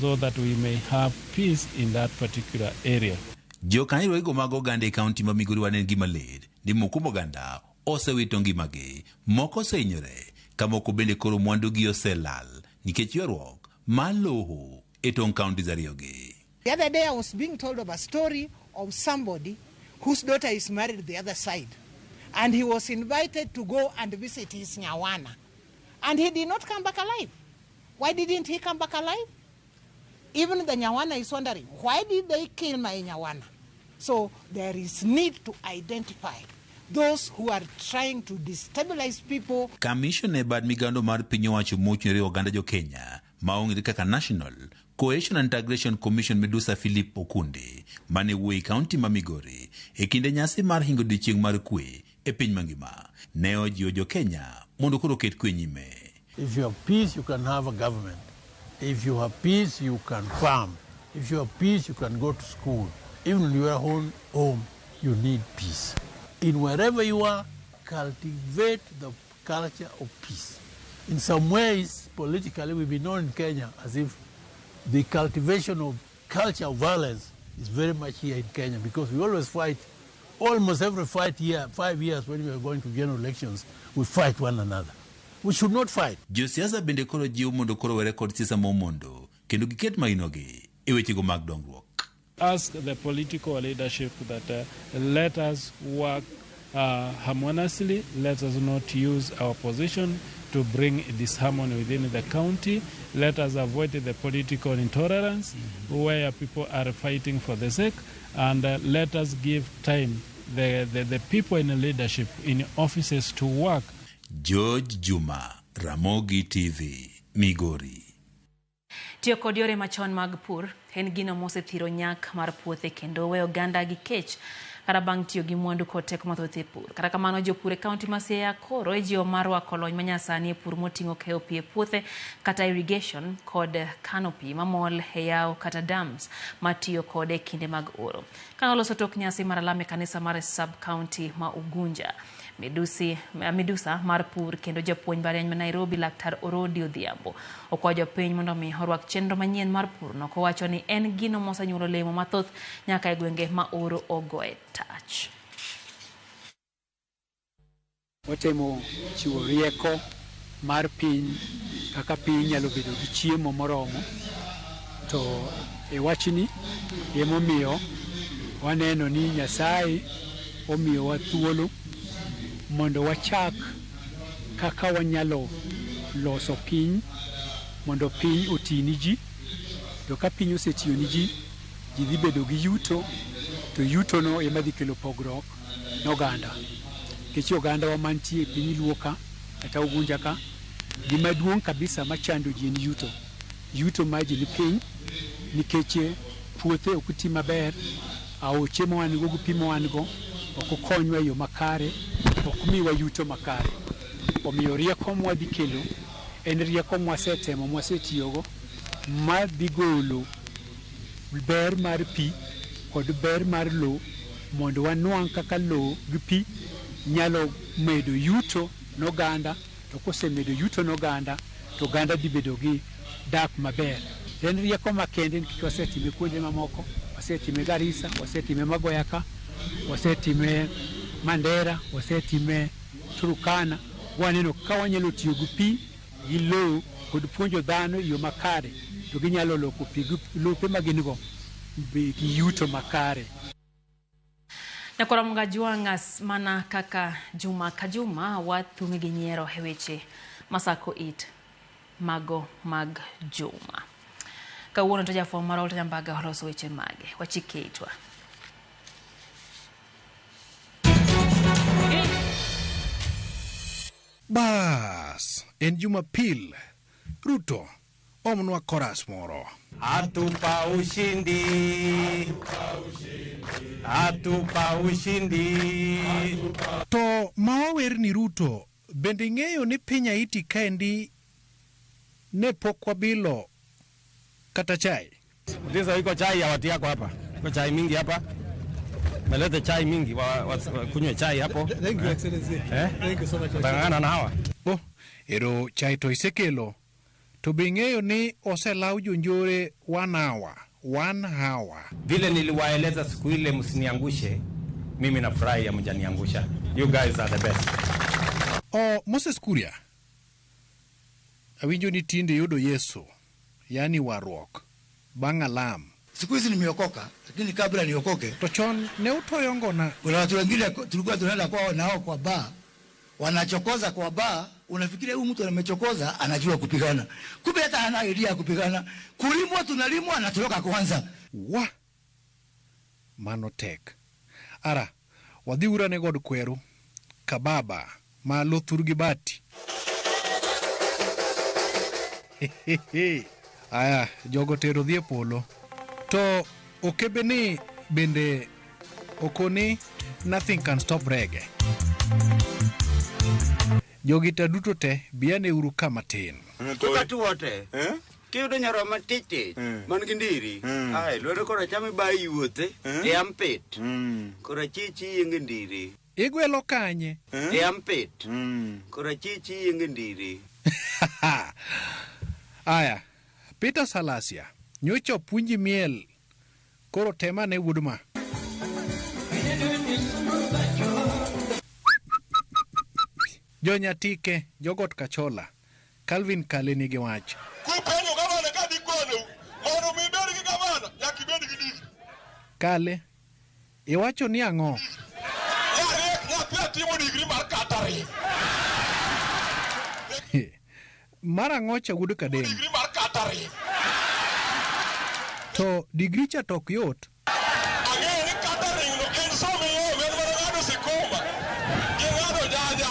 so that we may have peace in that particular area. Jokanyo wego mag oganda e kaunti ma Migori waneno gima lit ni moko kuom oganda osewito ngimagi, moko osehinyore, ka moko bende koro mwandugi oselal nikech ywaruok mar lowo e tong' counties ariyogi. The other day I was being told of a story of somebody whose daughter is married the other side. And he was invited to go and visit his Nyawana. And he did not come back alive. Why didn't he come back alive? Even the Nyawana is wondering, why did they kill my Nyawana? So there is need to identify those who are trying to destabilize people. Commission e bad migando mar piny owacho mochung' ne oganda jo Kenya ma ong'ere kaka National Cohesion and Integration Commission Midusa Philip Okundi mane wuoyo e kaunti ma Migori e kinde nyasi mar hingo odiochieng' mar kwe e piny mangima ne ojiwo jo Kenya mondo koro oket kwe nyime. If you have peace, you can have a government. If you have peace, you can farm. If you have peace, you can go to school. Even in your own home, you need peace. In wherever you are, cultivate the culture of peace. In some ways, politically, we've been known in Kenya as if the cultivation of culture of violence is very much here in Kenya, because we always fight, almost every fight year, 5 years when we are going to general elections, we fight one another. We should not fight. Josiasa bende koro jiwo mondo koro were kod siasa momondo kendo giket mainogi e wechego mag dongruok. Ask the political leadership that let us work harmoniously, let us not use our position to bring disharmony within the county, let us avoid the political intolerance where people are fighting for the sake, and let us give time the people in leadership, in offices to work. George Juma, Ramogi TV, Migori. Tiyo kod yore machon mag pur en gino mosethiro nyak mar puothe kendo weyo oganda gi kech kata bang' tiyo gi mwandu kod teko mathoth e pur. Kata kamano jopur e kaunti ma Siaya koro ijiwo mar rwako lony manyasani e pur moting'o keyo pi e puothe kata irrigation kod kano pi mamol e yawo kata dams matiyo kode e kinde mag oro. Kane oloso tok nyasi mar alam e kanisa mar sub-county ma Ugunja, Midusa mar pur kendo japuonj mbalariany ma Nairobi Laktar Orodi Odhiambo okwayo jopiny mondo mi orwak chenro manyien mar pur no kowacho ni en gino mosenyuolo olemo mathoth nyaka e gwenge ma oro ogoye tach. Watemo chiwo rieko mar piny kaka piny nyalo bedo gi chiemo moromo. To e wachni emomiyo waneno ni Nyasaye omiyowa thuolo mondo wachak kaka wanyalo loso piny mondo piny oti ni ji. To ka piny osetiyo ni ji, ji dhi bedo gi yuto, to yutono ema dhi kelo pogruok ne oganda. Nikech ogandawa mantie e piny Luo ka kata Ugunja ka, gima duong' kabisa machando ji en yuto. Yuto mar ji ni piny nikech puothe ok ti maber, aoche ma wan go gi pi ma wan go ok okonywa e yo makare, ok miwa yuto makare. Omiyo rieko mwadhi kelo en rieko mwasetemo mwasetiyogo madhi golo ber mar pi kod ber mar lowo mondo wanwang' kaka lowo gi pi nyalo medo yuto n'oganda, to kosemedo yuto n'oganda to oganda dhi bedo gi dak maber. En rieko makende nikech wasetime kuonde mamoko, wasetime Garissa, wasetime Magoya ka, wasetime Mandera, wasetime Turkana. Waneno ka wanyalo tiyo gi pi gi lowo kod puonjo dhano e yo makare to ginyalo loko pi gi lope ma gin go gi yuto makare. Nyakwara Mgajwang' mana kaka juma ka juma wathung'e gi nyiero e weche masako it mago mag juma. Kawuono to jafwambo marwa Walter Nyambaga oloso weche mage. Wachike itwa. Bas, en Jumapil. Ruto, omnwa koras moro. Atupa ushindi. Atupa ushindi. To ma wawer ni Ruto, bende ing'eyo ni piny Haiti kaendi ne pok wabilo kata chai? Ndizo iko chai ya watu yako hapa. Iko chai mingi hapa. Melete chai mingi wa kunywe chai hapo. Thank you, Excellency. Eh? Thank you so much. Tang'ana na hawa. Oh, ero chai to isekelo. To be ing'eyo ni oselaw jonjore 1 hour. 1 hour. Vile niliwaeleza siku ile, msiniangushe. Mimi nafurahi hamjaniangusha. You guys are the best. O Moses Kuria. Awinjo ni tinde yudo Yesu, yani warruok, bang' alam. Siku hizi nimeokoka, lakini kabla niokoke, To chon ne utoyo ngona. kuna watu wengine tulikuwa tunaenda kwao nao kwa baa, wanachokoza kwa baa, unafikiria huyu mtu amechokoza, anajua kupigana, kumbe hata hana idea ya kupigana. Kulimwa tunalimwa, anatoroka kwanza. Wa mano tek. Ara, wadhi urane god kweru, kababa, ma lothur gi bati. Aya, jogo tero dhi e polo. To okebe ni bende okoni nothing can stop reggae. Jogi ta duto te biane uru kama tin. Kaka tuo te kiyudo nyarwa matich tich man gi ndiri ai lwedo koracham ibayo iwuothe e ampit korachich iyienge ndiri Igwelo kanye? e ampit korachich iyienge ndiri. Aya, Peter Salasia, nyocha opuonji miel, koro temane wuod ma. Jonyatike, jogot Kachola, Calvin Kale nigi wach. Kupenjo gavana ka dhi konou mondo mi ibed gi gavana nyaka ibed gi digri. Kale, iwacho ni ang'o? Nyariek nyathi atimo digri mar catering. Mar ang'o cha wuod Kadem? Digri mar catering. To digri cha to ok yot. Ang'eyo ni catering no en somo yom en mana ng'ado sikuma gi ng'ado jaja.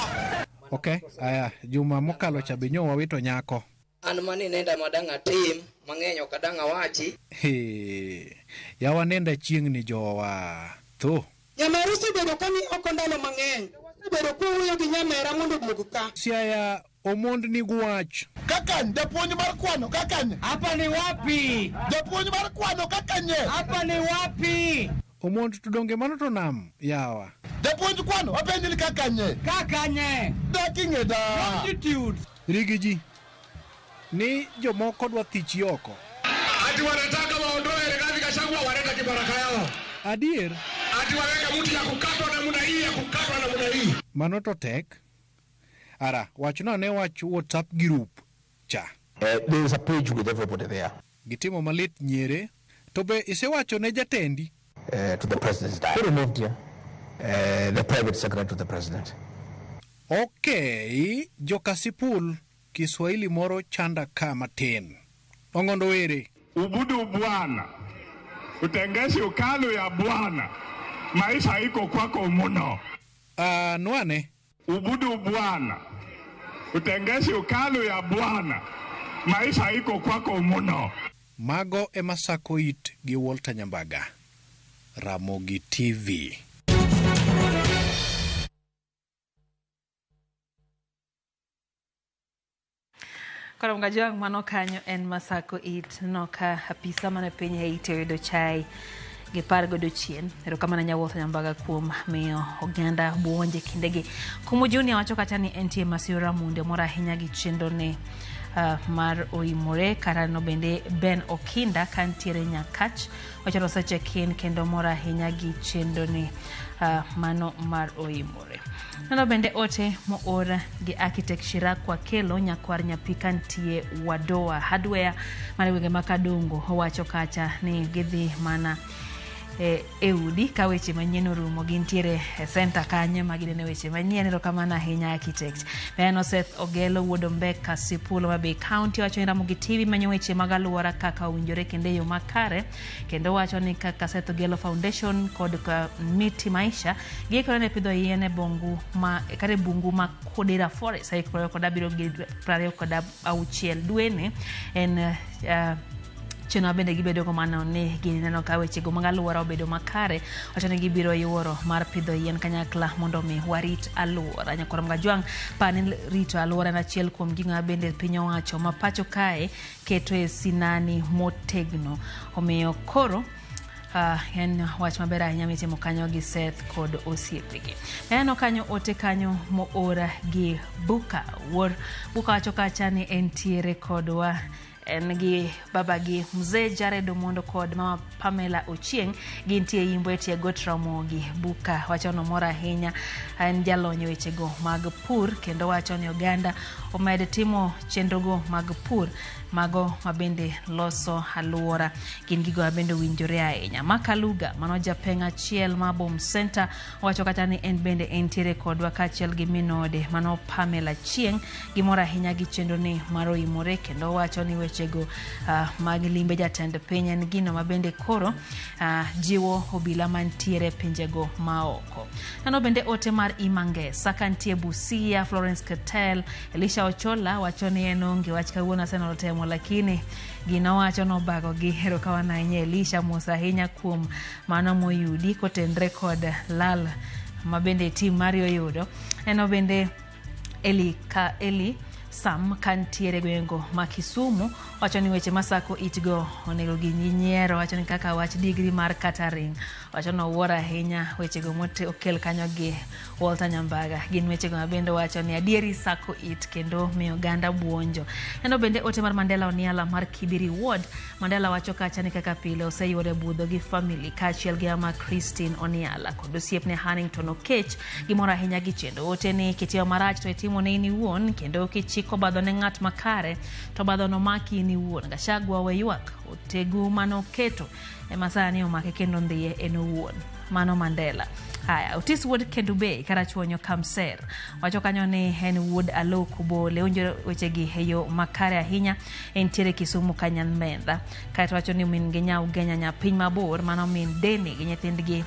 Ok, aya, juma mokalo cha be nyo wawito nyako. An mani nenda madang' atim mang'eny ok adang' awachi. He, yawa nenda chieng' ni jowa. Tho. Nyamera osebedo ka ni oko ndalo mang'eny. Wasebedo kwawuoyo gi nyamera mondo oduog ka. Siaya Omond ni gwach. Kakany, japuonj mar kwano kakany. Hapa ni wapi? Japuonj mar kwano kakanye. Hapa ni wapi? Omond to donge mano to nam yawa. Japuonj kwano apenji ni kakanye. Kakanye. Dak ing'e da. Longitude. Rigi ji. Ni jomoko dwa thichi oko. Ati wanataka waondoe Rigathi Gachagua waleta kibaraka yao. Adier. Ati waweke mtu ya kukatwa namna hii ya kukatwa namna hii. Mano to tek. Ara, wachna ane wach WhatsApp group cha. There is a page with everybody there. Gitimo malit nyiere. To be isewacho ne jatendi? To the president's diary. Who removed you? The private secretary to the president. Okay, jokasipul, Kiswahili moro chanda ka matin. Ong'ondo were. Ubudu Bwana, utengeshe ukalu ya Bwana, maisha iko kwako muno. Nwane. Ubudu Bwana, utengeshe ukalu ya Bwana, maisha iko kwako muno. Mago ema sako it gi Walter Nyambaga. Ramogi TV. Koro Mgajwang' mano kanyo en Masako it noka apisa mane piny Haiti oyudo chai gi par godo chien. Erokamano nya Walter Nyambaga kuom miyo oganda buonje kindegi. Kumu Junior wacho kata ni entie Masiora Munde mor ahinya gi chenro ne mar oimore. Karano bende Ben Okinda kantiere Nyakach wacho ni osecheck-in kendo mor ahinya gi chenro ne mano mar oimore. Neno bende ote moor gi architect Shirak Wakelo nyakwar nyapi kantie Wadoa Hardware mar gwenge ma Kadongo owacho kacha ni gidhi mana e udi ka weche manyien orumo gintiere e center kanyo ma ginene weche manyien. Erokamano ahinya architect. Neno Seth Ogelo wuod Ombeka Sipulo ma Bay County wacho ni Ramogi TV manyo weche mag alwora kaka owinjore kendo e yo makare kendo wacho ni kaka Seth Ogelo Foundation kod Miti Maisha giikore ne pidho yien e bungu ma kata e bungu ma Kodera Forest tarik 27 gi 26 dweni en chenro bende gibedo go mano ni gineno ka wechego mag alwora obedo makare. Wacho ni gibiro yuoro mar pidho yien kanyakla mondo mi warit alwora. Nyakwar Mgajwang' pani rito alwora en achiel kuom gigo ma bende piny owacho ma pacho kae keto e sinani motegno. Omiyo koro en wach maber ahinya mitimo kanyo gi Seth kod osiepegi. Aneno kanyo ote kanyo moor gi Buka. Wuor Buka wacho kacha ni entiere kodwa en gi babagi Mzee Jared Omondo kod mama Pamela Ochieng' gintie Yimbo e tie got Ramogi. Buka wacho ni omor ahinya, en jalony e wechego mag pur kendo wacho ni oganda omed timo chenrogo mag pur mago mabende loso alwora gin gigo mabende owinjore ahinya. Makaluga mano japeng' achiel ma Bom Center wacho kata ni en bende entiere kodwa kaachiel gi minode mano Pamela Chieng' gimor ahinya gi chenro ni mar oimore kendo wacho ni wechego mag limbe jatend piny en gino mabende koro jiwo obila mantiere pinjego maoko. Nano bende ote mar Imangesa kantie Busia, Florence Ketel, Elisha Ochola wacho ni en onge wach kawuono Arsenal otemo lakini gino wacho nobago gi. Erokamano ahinya Elisha, mos ahinya kuom mano moyudi kotenre kod lal mabende tim mari oyudo. Neno bende Eli Sam kantiere gwengego ma Kisumu wacho ni weche masako itgo onego ginyiero. Wacho ni kaka wach digri mar catering wacho ni owuoro ahinya wechego mokel kanyo gi Walter Nyambaga gin wechego mabende wacho ni adieri sako it kendo miyo oganda buonjo. Neno bende ote mar Mandela Oniala mar Kibiri Ward. Mandela wacho kacha ni kaka pile oseyude budho gi family kaachiel gi ama Christine Oniala kod osiepne Hannington Okech gimoro ahinya gi chenro. Ote ni kitiyo marach to itimo ne in iwuon kendo kichiko badho ne ng'at makare to badho no maki in iwuon. Gachagua we ywak otegu manoketo ema sani omake kendo ndhiye en owuon. Mano Mandela. Haya, Otis wuod Kendu Bay Karachuonyo Kamser wacho kanyo ni en wuod Alok Bole winjo wechegi e yo makare ahinya entiere Kisumu Kanyanmenda. Kaeto wacho ni min gi nyau genya nyapiny mabor mano min Deni gi nyithindgi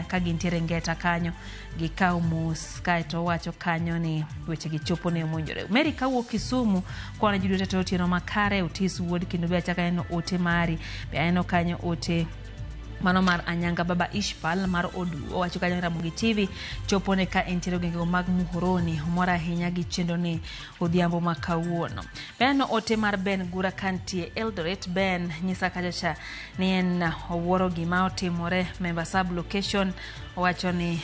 ka gintiere Ngeta kanyo gikaw mos. Kaeto wacho kanyo ni wechegi chopo ne mowinjore. Mary kawuok Kisumu kwana ji duto te otieno makare. Otis wuod Kendu Bay achako aneno ote mari be aneno kanyo ote mano mar Anyanga Baba Ishpal mar Odu owacho kanyo Ramogi TV chopone ka entiere gwengego mag Muhoroni omor ahinya gi chenro ni odhiambo ma kawuono. Be ote mar Ben Gura kantie Eldoret. Ben nyisa kacha cha ni en owuoro gima otimore Member sub location owacho ni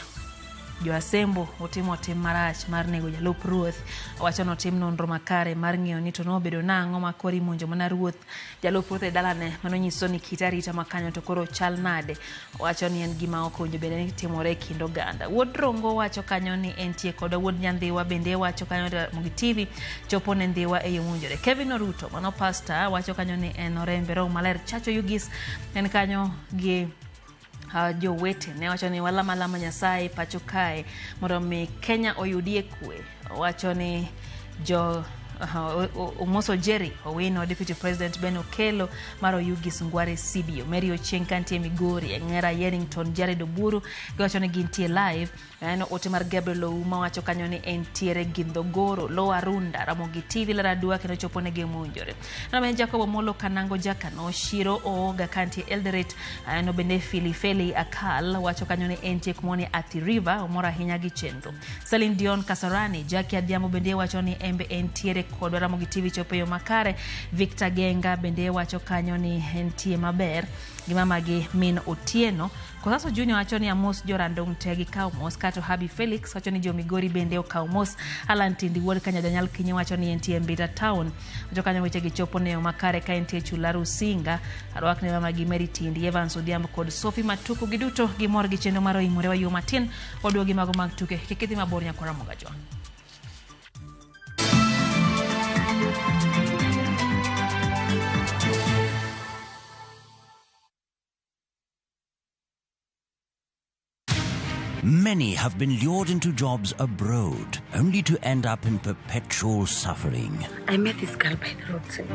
Joasembo otimo tim marach mar nego jalup ruoth. Owacho ni otim nonro makare mar ng'eyo ni to nobedo nang'o ma koro imonjo mana ruoth jalup ruoth e dalane. Mano nyiso ni kit arita makanyo to koro chal nade. Owacho ni en gima ok owinjo bed ni timore e kind oganda. Wuod Rongo wacho kanyo ni entie koda wuod Nyandhiwa bende wacho kanyo Ramogi TV chopo ne Ndhiwa e yo mowinjore. Kevin Oruto mano pastor wacho kanyo ni en orembe roho maler. Chacho Yugis en kanyo gi jowete ne wacho ni walama lama Nyasaye pacho kae mondo mi Kenya oyudie kwe. Wacho ni jo Omoso Jerry Owino, Deputy President Ben Okello mar Oyugis Ngware Sibio, Mary Ochieng kantie Migori, Eng'era Yerington, Jared Oburu giwacho ni gintie live. Aneno ote mar Gabriel Ouma wacho kanyo ni entiere Gindhogoro, Lower Runda, Ramogi TV Laradua kendo chopo negi mowinjore. Aneno Jacob Omolo Kanango Jakano, Shiro Ooga kantie Eldoret. Aneno bende Fili Feli Akal wacho kanyo ni entie kumoni Athi River, omor ahinya gi chenro. Celine Dion Kasarani, Jackie Adhiambo bende wacho ni embe entiere kodwa Ramogi TV chopo e yo makare. Victor Genga bende wacho kanyo ni entie maber gi mama gi min Otieno. Kosaso Junior wacho ni amos jorandong te gikaw mos. Kato Habi Felix wacho ni jomigori bende okaw mos. Alan Tindi wuod Kanyajanyal Kinyi wacho ni entie Mbita Town. Wacho kanyo weche gi chopo ne yo makare ka entie Chula Rusinga. Arwak ne mama gi Mary Tindi, Evans Odhiambo kod Sophie Matuku giduto gimor gi chenro mar oimore wa yo matin. Waduogi mago mag tuke. Kik idhi mabor nyakwara Mogajwa. Many have been lured into jobs abroad, only to end up in perpetual suffering. I met this girl by the roadside.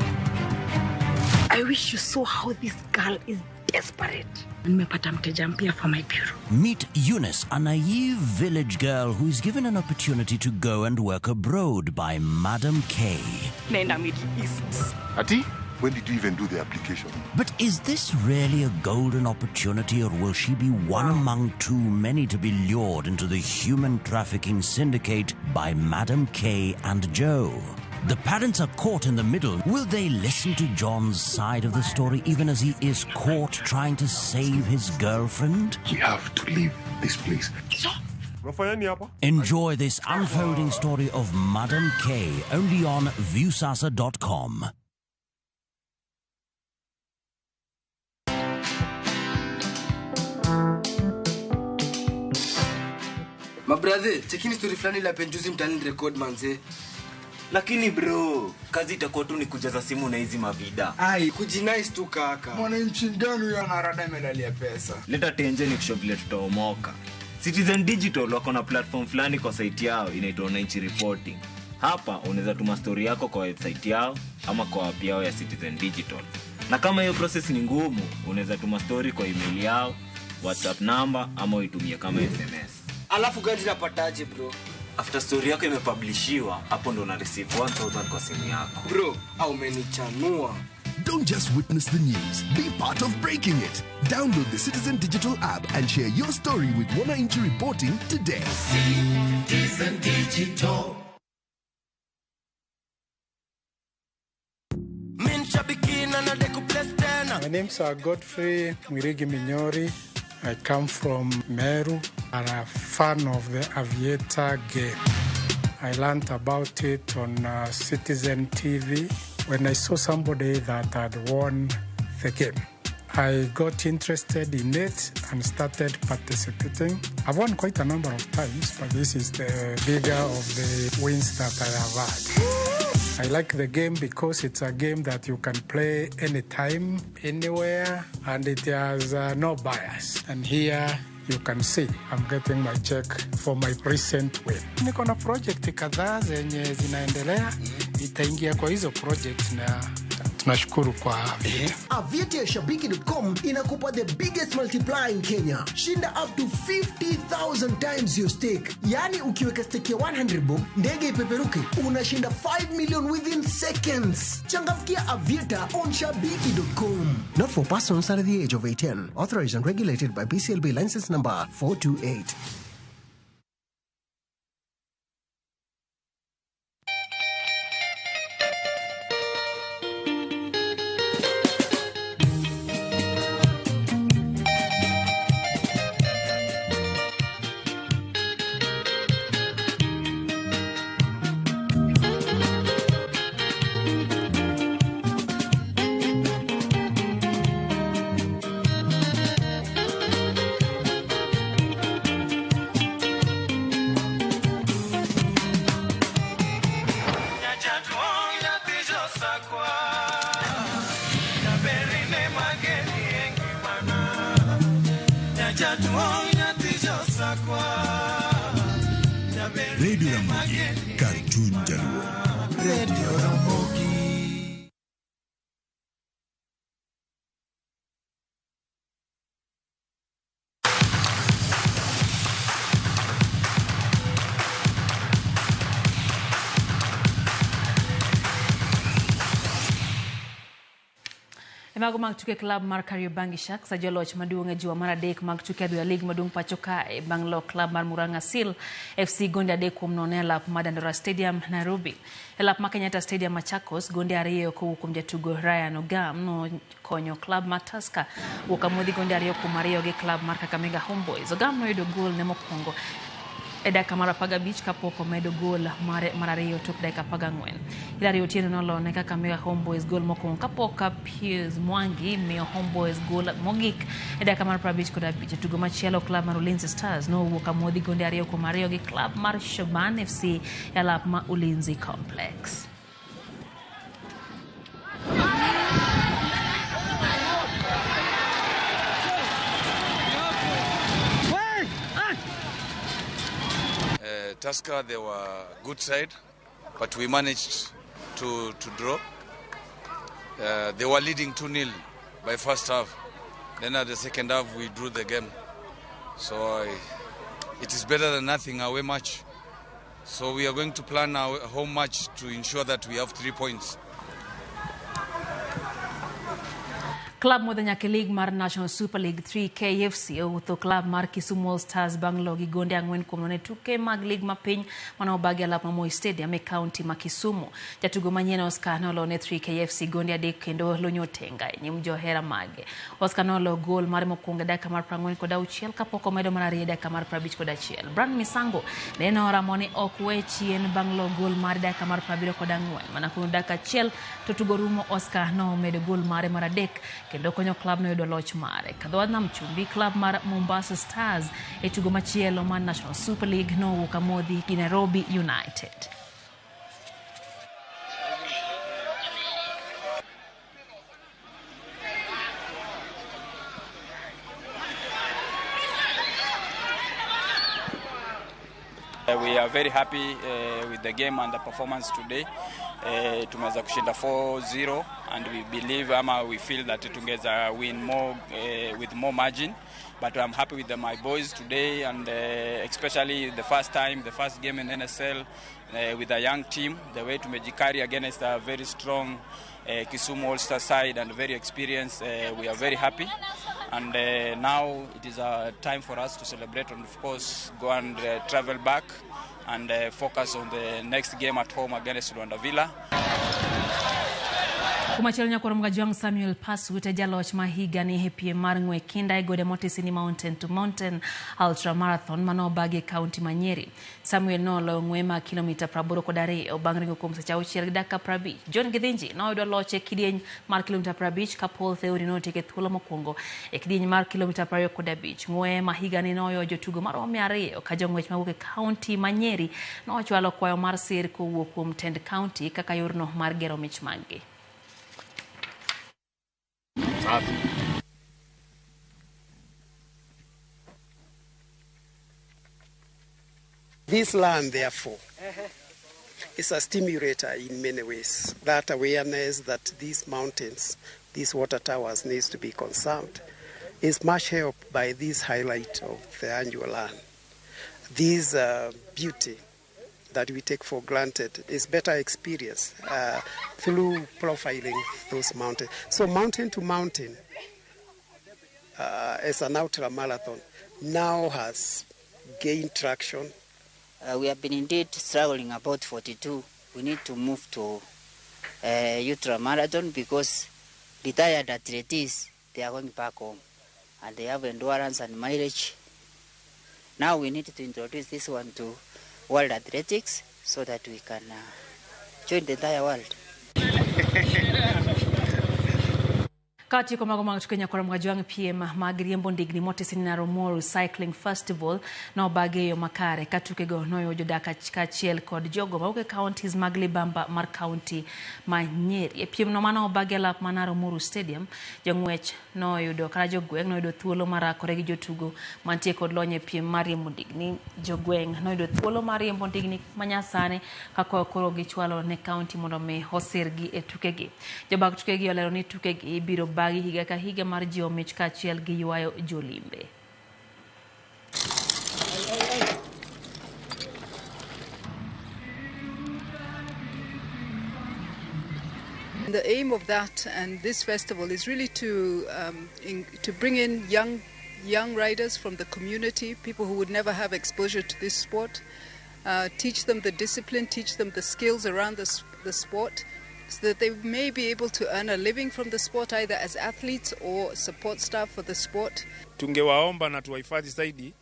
I wish you saw how this girl is desperate. Nimepata mteja mpya for my bureau. Meet Eunice, a naive village girl who is given an opportunity to go and work abroad by Madam K. Naenda Middle East. Ati? When did you even do the application? But is this really a golden opportunity, or will she be one among too many to be lured into the human trafficking syndicate by Madam K and Joe? The parents are caught in the middle. Will they listen to John's side of the story even as he is caught trying to save his girlfriend? We have to leave this place. Enjoy this unfolding story of Madam K only on Viusasa.com. Mabrother, chekini story fulani la penjuzi mtani record manze. Lakini bro, kazi itakuwa tu ni kujaza simu na hizi mavida. Ai, kujinice tu kaka. Mwananchi gani huyo anarada medali ya pesa? Leta tenje ni kushow vile tutaomoka. Citizen Digital wako na platform fulani kwa site yao inaitwa Wananchi Reporting. Hapa unaweza tuma story yako kwa website yao ama kwa app yao ya Citizen Digital. Na kama hiyo process ni ngumu, unaweza tuma story kwa email yao, WhatsApp number ama uitumie kama SMS. Alafu gani napataje bro? After story yako imepublishiwa, hapo ndo una receive 1000 kwa simu yako. Bro, au umenichanua. Don't just witness the news, be part of breaking it. Download the Citizen Digital app and share your story with Wananchi Reporting today. Citizen Digital. My name's Godfrey Mwirigi Minyori. I come from Meru and I'm a fan of the Aviator game. I learned about it on Citizen TV when I saw somebody that had won the game. I got interested in it and started participating. I've won quite a number of times, but this is the bigger of the wins that I have had. I like the game because it's a game that you can play anytime, anywhere, and it has no bias. And here you can see I'm getting my check for my recent win. Niko na project kadhaa zenye zinaendelea, itaingia kwa hizo project na tunashukuru kwa Aviator. Aviator ya Shabiki.com inakupa the biggest multiplier in Kenya. Shinda up to 50,000 times your stake. Yani ukiweka stake ya 100 bob, ndege ipeperuke, unashinda 5 million within seconds. Changamkia Aviator on Shabiki.com. Not for persons under the age of 18. Authorized and regulated by BCLB license number 428. Radio Ramogi, kar chuny Jaluo. Radio Ramogi. E mago mag tuke klab mar Kariobangi Sharks joloch maduong' e juma mar adek mag tuke adhula lig maduong' pacho kae bang' lo klab mar Murang'a Seal FC gonde 3-0 e lap mar Dandora Stadium, Nairobi. E lap mar Kenyatta Stadium, Machakos, gonde 2 kowuok kuom jatugo Ryan Ogam nokonyo klab mar Tusker wuok amodhi gonde 2-2 gi klab mar Kakamega Homeboys. Ogam noyudo gol ne mokwongo e dakika mar 15 kapok omedo gol mare mar ariyo tok dakika 14. Hilary Otieno nolone Kakamega Homeboys gol mokwongo kapok Pius Mwangi miyo Homeboys gol mogik e dakika mar 55. Jatugo machielo klab mar Ulinzi Stars nowuok amodhi gonde 2-2 gi klab mar Shaban FC e lap ma Ulinzi Complex. Tusker, they were good side, but we managed to draw. They were leading 2-0 by first half. Then at the second half, we drew the game. So it is better than nothing away match. So we are going to plan our home match to ensure that we have 3 points. Club modho nyaka league mar National Super League 3 KFC owuotho club mar Kisumu All Stars bang' logi gonde 4-0 e tuke mag league mapiny mane obagi e lap ma Moi Stadium e kaunti ma Kisumu. Jatugo manyien Oscar nolone 3 KFC gonde 3 kendo lonyo tenga e nyim johera mage. Oscar nolo gol mare mokwongo e dakika mar 46 kapok omedo mar ariyo e dakika mar 51. Brand Misango ne noramo ni ok we chien bang' lo gol mar dakika mar 74. Mana kuom dakika achiel to tugo rumo, Oscar nomedo gol mare mar 3 kendo konyo klab no yudo loch mare. Kadho nam chumbi klab mar Mombasa Stars e tugo machielo mar National Super League nowuok amodhi gi Nairobi United. We are very happy with the game and the performance today. Tumeweza kushinda 4-0 and we believe ama we feel that tungeweza win more with more margin, but I'm happy with my boys today, and especially the first time, the first game in NSL with a young team, the way tumejikari against a very strong Kisumu All-Star side and very experienced. We are very happy, and now it is a time for us to celebrate and of course go and travel back and focus on the next game at home against Rwanda Villa. Kumachielo nyakwar Mgajwang' Samuel Pasut e jaloch ma higani e piem mar ng'we kinda e gode motisi ni Mountain to Mountain Ultra Marathon manobagi e kaunti ma Nyeri. Samuel noloyo ng'we ma kilomita 82 bang' ringo kuom seche 6 gi dakika 50. John Githinji noyudo loch e kidieny mar kilomita 50 ka Paul Theuri notieko e thuolo mokwongo e kidieny mar kilomita 25. Ng'we ma higani noyo jotugo maromo 200 ka jong'wech mawuok e kaunti ma Nyeri nochwalo kwayo mar sir kowuok kuom tend kaunti kaka yorno mar gero mich maggi. This land, therefore, is a stimulator in many ways. That awareness that these mountains, these water towers needs to be conserved is much helped by this highlight of the annual land. This beauty that we take for granted is better experienced through profiling those mountains. So mountain to mountain as an ultra marathon now has gained traction. We have been indeed struggling about 42. We need to move to ultra marathon because retired athletes, they are going back home and they have endurance and mileage. Now we need to introduce this one to World Athletics so that we can join the entire world. Katieko mago mag tuke nyakora Mgajwang' piem mag riembo ndigni motisi ni Naro Moru Cycling Festival nobagi e yo makare ka tukego noyudo jodak kaachiel kod jogo mawuok e counties mag libamba mar county ma Nyeri. E piemno mane obagi e lap ma Naro Moru Stadium, jong'wech noyudo kata jogweng' noyudo thuolo mar rakore gi jotugo mantie kod lony e piem mar riembo ndigni. Jogweng' noyudo thuolo mar riembo ndigni manyasani kaka koro gichwalo ne county mondo mi osirgi e tukegi. Jobag tukegi olero ni tukegi ibiro bagi higa ka higa mar jiwo mich kaachiel gi ywayo jolimbe. The aim of that and this festival is really to bring in young riders from the community, people who would never have exposure to this sport, teach them the discipline, teach them the skills around the sport, so that they may be able to earn a living from the sport, either as athletes or support staff for the sport. Tungewaomba na tuwahifadhi zaidi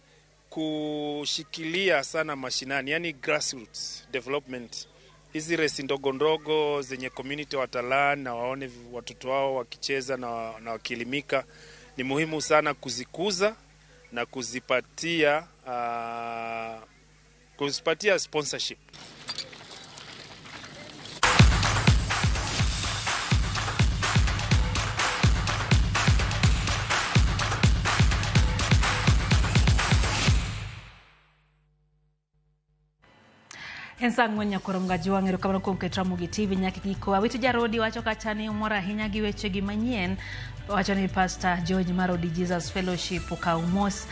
kushikilia sana mashinani, yani grassroots development. Hizi resi ndogo ndogo zenye community watalan na waone watoto wao wakicheza na wakielimika, ni muhimu sana kuzikuza na kuzipatia sponsorship. En saa ang'wen nyakoro Mgajwang' erokamano kuom keto Ramogi TV nyaka giko. Awito Jarodi wacho kacha ni omor ahinya gi wechegi manyien. Wacho ni Pastor George Marodi Jesus Fellowship okaw mos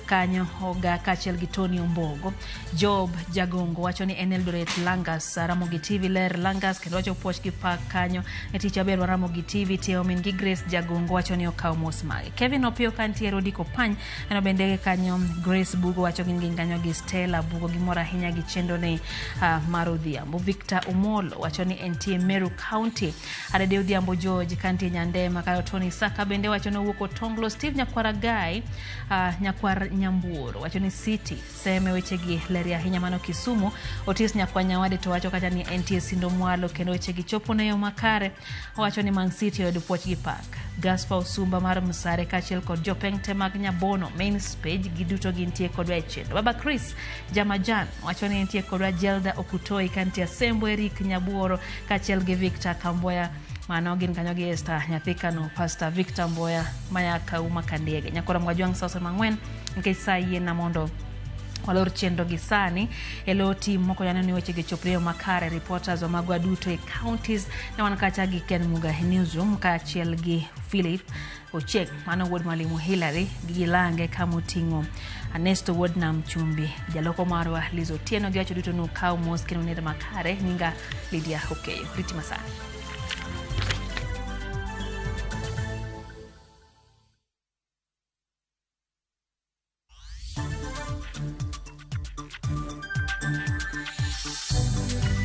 kanyo oga kaachiel gi Tony Ombogo. Job Jagongo wacho ni en Eldoret Langas, Ramogi TV ler Langas, kendo wacho puoch gi pak kanyo e tich aber mar Ramogi TV. Teo min gi Grace Jagongo wacho ni okaw mos mage. Kevin Opiyo kantie Rodi Kopany en bende kanyo. Grace Bugo wacho gin kanyo gi Stella Bugo gimor ahinya gi chenro ni mar Odhiambo. Victor Omolo wacho ni entie Meru County. Adede Odhiambo George kantie Nyandema kayo Tony Saka bende wacho ni owuok Otonglo. Steve Nyakwaragai Nyakwar Nyambuoro wacho ni City seme wechegi leri ahinya mano Kisumu. Otis Nyakwa Nyawade to wacho kata ni entie Sindo Mwalo kendo wechegi chopo ne yo makare. Owacho ni Man City oyudo puoch gi pak. Gaspar Osumba mar Msare kaachiel kod jopeng te mag Nyabono main page giduto gintie kodwa e chenro. Baba Chris Jamajan wacho ni entie kodwa. Jelda Okutoi kantie Sembo, Eric Nyabuoro kaachiel gi Victor Kamboya mano gin kanyo gi Esther Nyathikano, Pastor Victor Mboya maya Kauma Kandiege. Nyakora Mgajwang' saa 4 nikech saa yiena mondo walor chenro gi sani. E lo tim moko yaneno ni wechegi chopre makare. Reporters magwa duto e counties ne wan kacha gi Ken Muga e newsroom kaachiel gi Philip Ochieng mano wuod Mwalimu Hillary gi Lange kamoting'o Ernesto wuod Nam Chumbi, jaloko marwa Liz Otieno gi wacho duto nukaw mos kendo nind makare. Nyinga Lydia Okeyo. Riti masani.